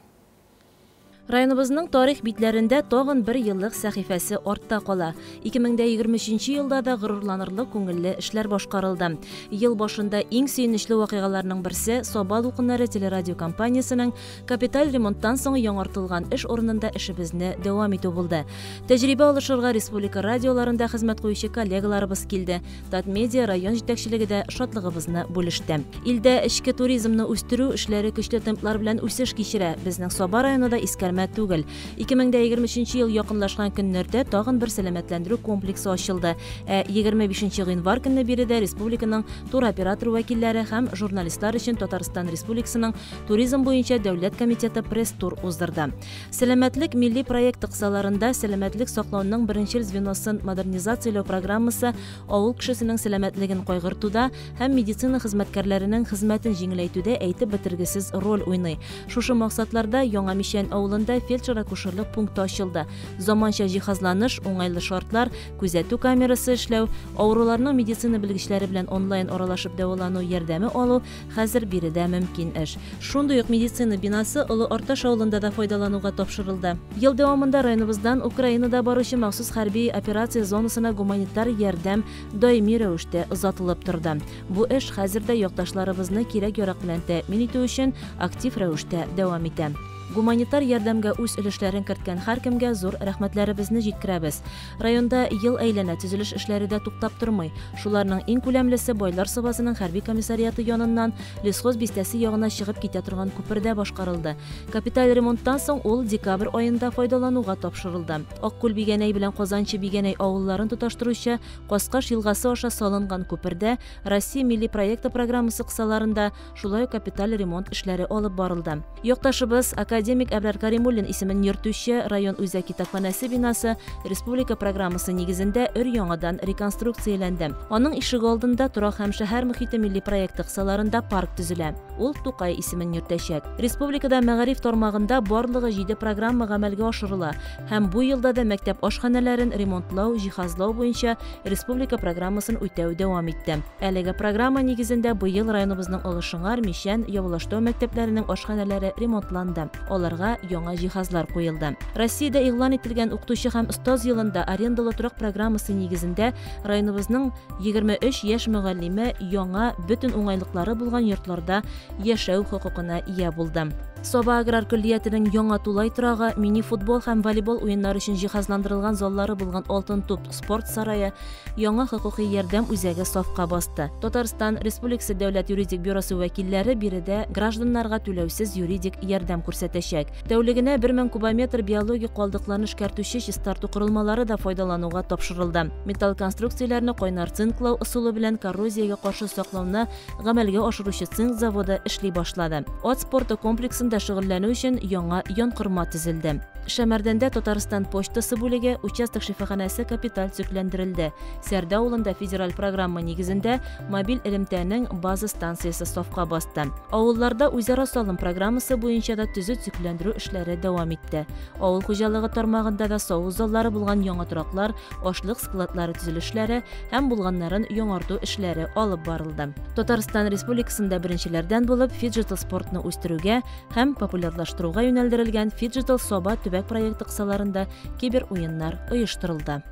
Районыбызның тарих битләрендә тагын бер еллык сәхифәсе артта кала. 2023 елда да горурланырлык күңелле эшләр башкарылды. Ел башында иң сөенечле вакыйгаларның берсе Саба дулкыннары телерадиокомпаниясенең капиталь ремонттан соң яңартылган эш урынында эшебезне дәвам итү булды. Тәҗрибә алышырга республика радиоларында хезмәт куючы коллегаларыбыз килде. Татмедиа район җитәкчелеге дә шатлыгыбызны бүлеште. Илдә эчке туризмны үстерү эшләре көчле темплар белән үсеш кичерә. Безнең Саба районы да искәрмә түгел. 2023 ел якынлашкан көннәрдә тагын бер сәламәтләндерү комплексы ачылды. Ә 25 гыйнвар көнне биредә республиканың туроператор вәкилләре һәм журналистлар өчен Татарстан Республикасының туризм буенча дәүләт комитеты пресс-тур уздырды. Сәламәтлек милли проекты кысаларында сәламәтлек саклауның беренчел звеносын модернизацияләү программасы авыл кешесенең сәламәтлеген кайгыртуда һәм медицина хезмәткәрләренең хезмәтен җиңеләйтүдә әйтеп бетергесез роль уйный. Шушы максатларда Яңа Мичән авылында фельдшер-акушерлык пункты ачылды. Заманча җиһазланыш, уңайлы шартлар, күзәтү камерасы эшләү, авыруларның медицина белгечләре белән онлайн аралашып дәвалану ярдәме алу хәзер биредә мөмкин эш. Шундый ук медицина бинасы Олы Арташ авылында да файдалануга тапшырылды. Ел дәвамында районыбыздан Украинада баручы махсус хәрби операция зонасына гуманитар ярдәм даими рәвештә озатылып торды. Бу эш хәзер дә якташларыбызны кирәк-ярак белән тәэмин итү өчен актив рәвештә дәвам итә. Гуманитар ярдәмгә үз өлешләрен керткән һәркемгә зур рәхмәтләребезне җиткерәбез. Районда ел әйләнә төзелеш эшләре дә туктап тормый. Шуларның иң күләмлесе Байлар Сабасының хәрби комиссариаты яныннан Лесхоз бистәсе ягына чыгып китә торган күпердә башкарылды. Капиталь ремонттан соң ул декабрь аенда файдалануга тапшырылды. Аккүл Бигәнәй белән Казанчы Бигәнәй авылларын тоташтыручы Каскаш елгасы аша салынган күпердә Россия милли проекты программасы кысаларында шулай ук капиталь ремонт эшләре алып барылды. Якташыбыз, академик Әбрар Каримуллин исемен йөртүче район үзәк китапханәсе бинасы республика программасы нигезендә өр-яңадан реконструкцияләнде. Аның ишегалдында Торак һәм шәһәр мохите милли проекты кысаларында парк төзелә. Ул Тукай исемен йөртәчәк. Республикада мәгариф тармагында барлыгы җиде программа гамәлгә ашырыла һәм бу елда да мәктәп ашханәләрен ремонтлау, җиһазлау буенча республика программасын үтәү дәвам итте. Әлеге программа нигезендә быел районыбызның Олы Шыңар, Мичән, Явлаштау мәктәпләренең ашханәләре ремонтланды, аларга яңа җиһазлар куелды. Россиядә игълан ителгән Укытучы һәм остаз елында арендалы торак программасы нигезендә районыбызның 23 яшь мөгаллиме яңа, бөтен уңайлыклары булган йортларда яшәү хокукына ия булды. Саба аграр көллиятенең яңа тулай торагы, мини-футбол һәм волейбол уеннары өчен җиһазландырылган заллары булган Алтын туп спорт сарае, яңа хокукый ярдәм үзәге сафка басты. Татарстан Республикасы Дәүләт юридик бюросы вәкилләре биредә гражданнарга түләүсез юридик ярдәм күрсәтәчәк. Тәүлегенә 1000 кубометр биологик калдыкларны эшкәртүче чистарту корылмалары да файдалануга тапшырылды. Металл конструкцияләрне кайнар цинклау ысулы белән коррозиягә каршы саклауны гамәлгә ашыручы цинк заводы эшли башлады. Ат спорты комплексында шөгыльләнү өчен яңа янкорма төзелде. Шәмәрдәндә Татарстан почтасы бүлеге, участок шифаханәсе капиталь төзекләндерелде. Сәрдә авылында федераль программа нигезендә мобиль элемтәнең база станциясе сафка басты. Авылларда үзара салым программасы буенча да төзү-төзекләндерү эшләре дәвам итте. Авыл хуҗалыгы тармагында да саву заллары булган яңа тораклар, ашлык складлары төзелешләре һәм булганнарын яңарту эшләре алып барылды. Татарстан Республикасында беренчеләрдән булып фиджитал спортны үстерүгә һәм популярлаштыруга юнәлдерелгән Фиджитал Саба төбәк проекты кысаларында кибер уеннар оештырылды.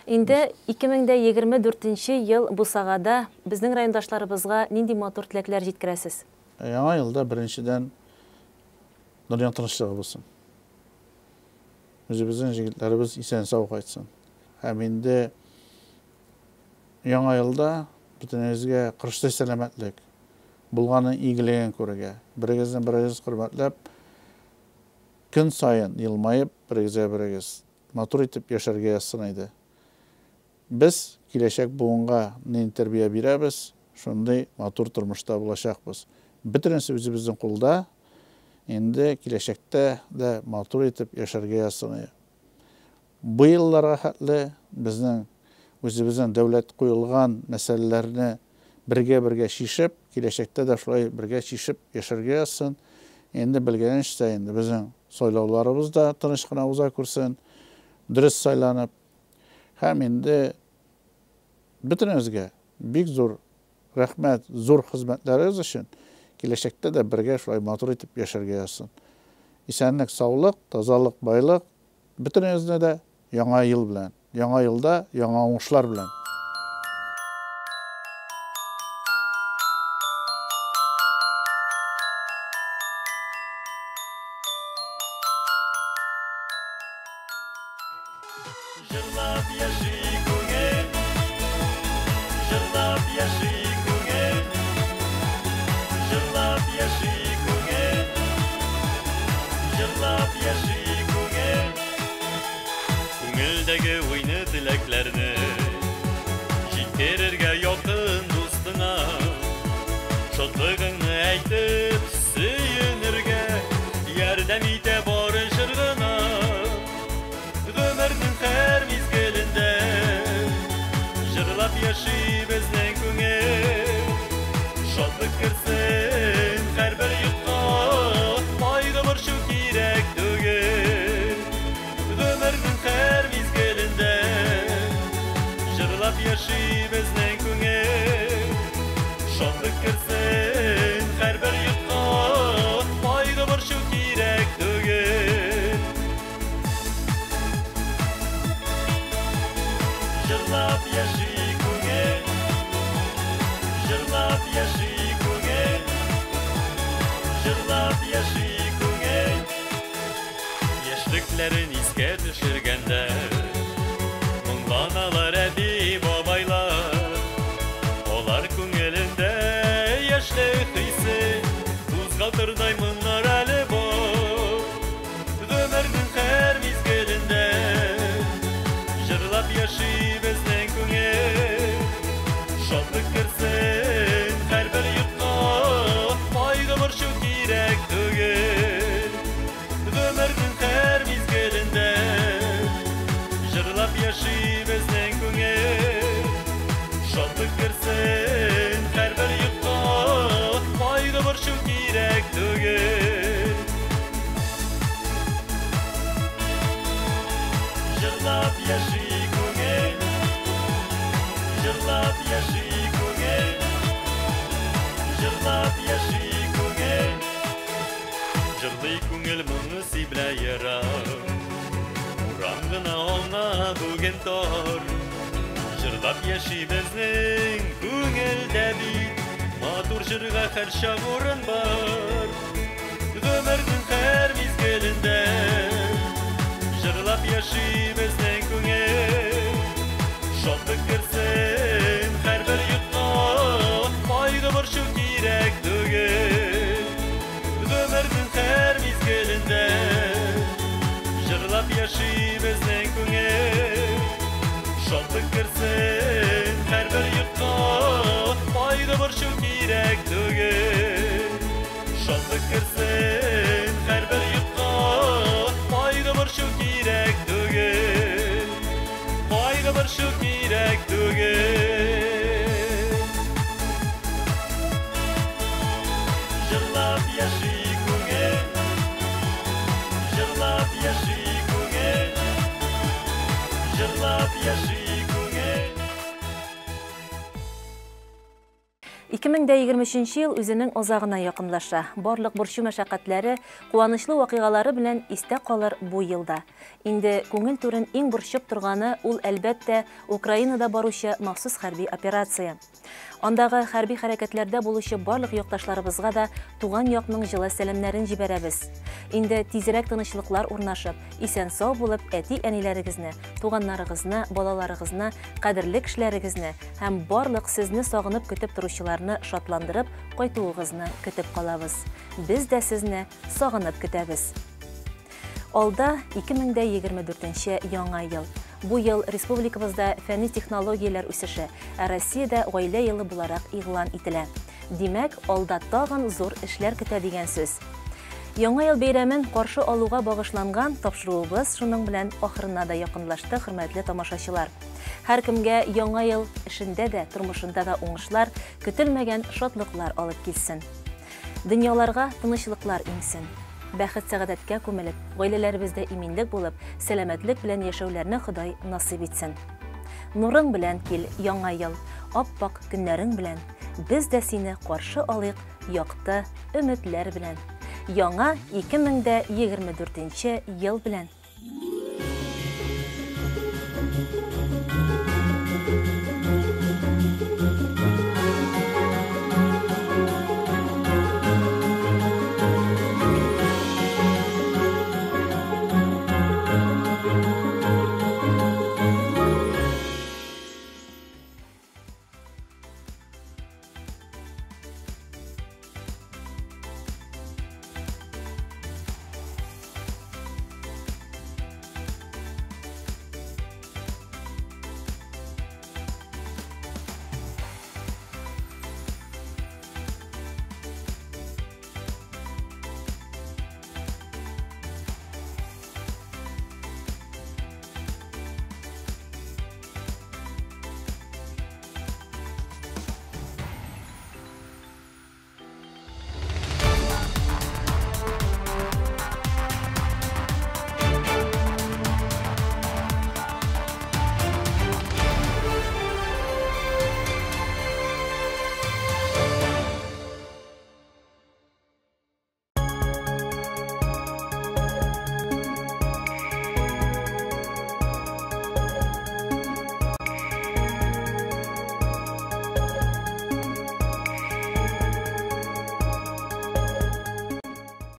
Инде 2024 ел бусагада безнең райондашларыбызга нинди матур теләкләр җиткерәсез? Яңа елда беренчедән дөнья тынычлыгы булсын. Үзебезнең җегетләребез исән-сау кайтсын. Һәм инде яңа елда бөтенегезгә корычтай сәламәтлек, булганын игелеген күрергә, берегезне берегез хөрмәтләп, көн саен елмаеп, берегезгә берегез матур итеп яшәргә язсын иде. Без киләчәк буынга нинди тәрбия бирәбез, шундый матур тормышта булачакбыз. Бөтенесе үзебезнең кулда, инде киләчәктә дә матур итеп яшәргә язсын иде. Бу елларга хәтле безнең үзебезнең дәүләт куелган мәсьәләләрне бергә-бергә чишеп, киләчәктә дә шулай бергә чишеп яшәргә язсын. Инде белгәнегезчә, инде безнең сайлауларыбыз да тыныч кына уза күрсен, дөрес сайланып. Һәм инде бөтенегезгә бик зур рәхмәт, зур хезмәтләрегез өчен. Киләчәктә дә бергә шулай матур итеп яшәргә язсын. Исәнлек, саулык, тазалык, байлык бөтенегезне дә яңа ел белән, яңа елда яңа уңышлар белән. Җырлап яши күңел, җырлап яши күңел, җырлап яши күңел, җырлап яши күңел. Күңелдәге уйны теләкләрне җиткерергә якын дустыңа, шатлыгыңны әйтеп сөенергә ярдәм итә бары җыр гына. Гомернең һәр мизгелендә җырлап яши безнең күңел. Шатлык керсен һәрбер йортка, кайгы борчу кирәк түгел. Гомернең һәр мизгелендә җырлап яши безнең күңел. Шатлык керсен һәрбер йортка, кайгы борчу кирәк түгел. Җырлап яши күңел, җырлап яши күңел, җырлап яши күңел. көннәрен искә төшергәндә, моңланалар әби-бабайлар. Алар күңелендә яшьлек хисе, кузгатырдай моңнар әле бар. Гомернең һәр мизгелендә җырлап яши безнең күңел. Шатлык керсен һәрбер йортка, кайгы борчу кирәк түгел. Гомернең һәр мизгелендә җырлап яши безнең күңел. Шатлык керсен һәрбер йортка, кайгы борчу кирәк түгел. Җырлап яши күңел, җырлап яши күңел, җырлап яши күңел. Җырлый күңел моңы сибелә ерак, урам гына ална бүген тар. Җырлап яши безнең күңелдә бит, матур җырга һәрчак урын бар. Гомернең һәр мизгелендә җырлап яши безнең күңел. Шатлык керсен һәрбер йортка, кайгы борчу кирәк түгел. Гомернең һәр мизгелендә җырлап яши безнең күңел. Шатлык керсен һәрбер йортка, кайгы борчу кирәк түгел. Шатлык керсен һәрбер йортка, кайгы борчу кирәк түгел. Кайгы борчу кирәк түгел. Җырлап яши күңел, җырлап яши күңел, җырлап яши күңел. 2023 ел үзенең азагына якынлаша. Барлык борчу мәшәкатьләре, куанычлы вакыйгалары белән истә калыр бу елда. Инде күңел түрен иң борчып торганы ул, әлбәттә, Украинада баручы махсус хәрби операция. Андагы хәрби хәрәкәтләрдә булучы барлык якташларыбызга да туган якның җылы сәламнәрен җибәрәбез. Инде тизрәк тынычлыклар урнашып, исән-сау булып әти-әниләрегезне, туганнарыгызны, балаларыгызны, кадерле кешеләрегезне һәм барлык сезне сагынып көтеп торучыларны шатландырып кайтуыгызны көтеп калабыз. Без дә сезне сагынып көтәбез. Алда 2024 яңа ел. Бу ел республикабызда фәнни технологияләр үсеше, ә Россиядә гаилә елы буларак игълан ителә. Димәк, алда тагын зур эшләр көтә дигән сүз. Яңа ел бәйрәмен каршы алуга багышланган тапшыруыбыз шуның белән ахырына да якынлашты, хөрмәтле тамашачылар. Һәркемгә яңа ел эшендә дә, тормышында да уңышлар, көтелмәгән шатлыклар алып килсен. Дөньяларга тынычлыклар иңсен. Бәхет сәгадәткә күмелеп, гаиләләребездә иминлек булып, сәламәтлек белән яшәүләрне Ходай насыйп итсен. Нурың белән кил, яңа ел, ап-ак көннәрең белән. Без дә сине каршы алыйк якты өметләр белән. Яңа 2024 ел белән.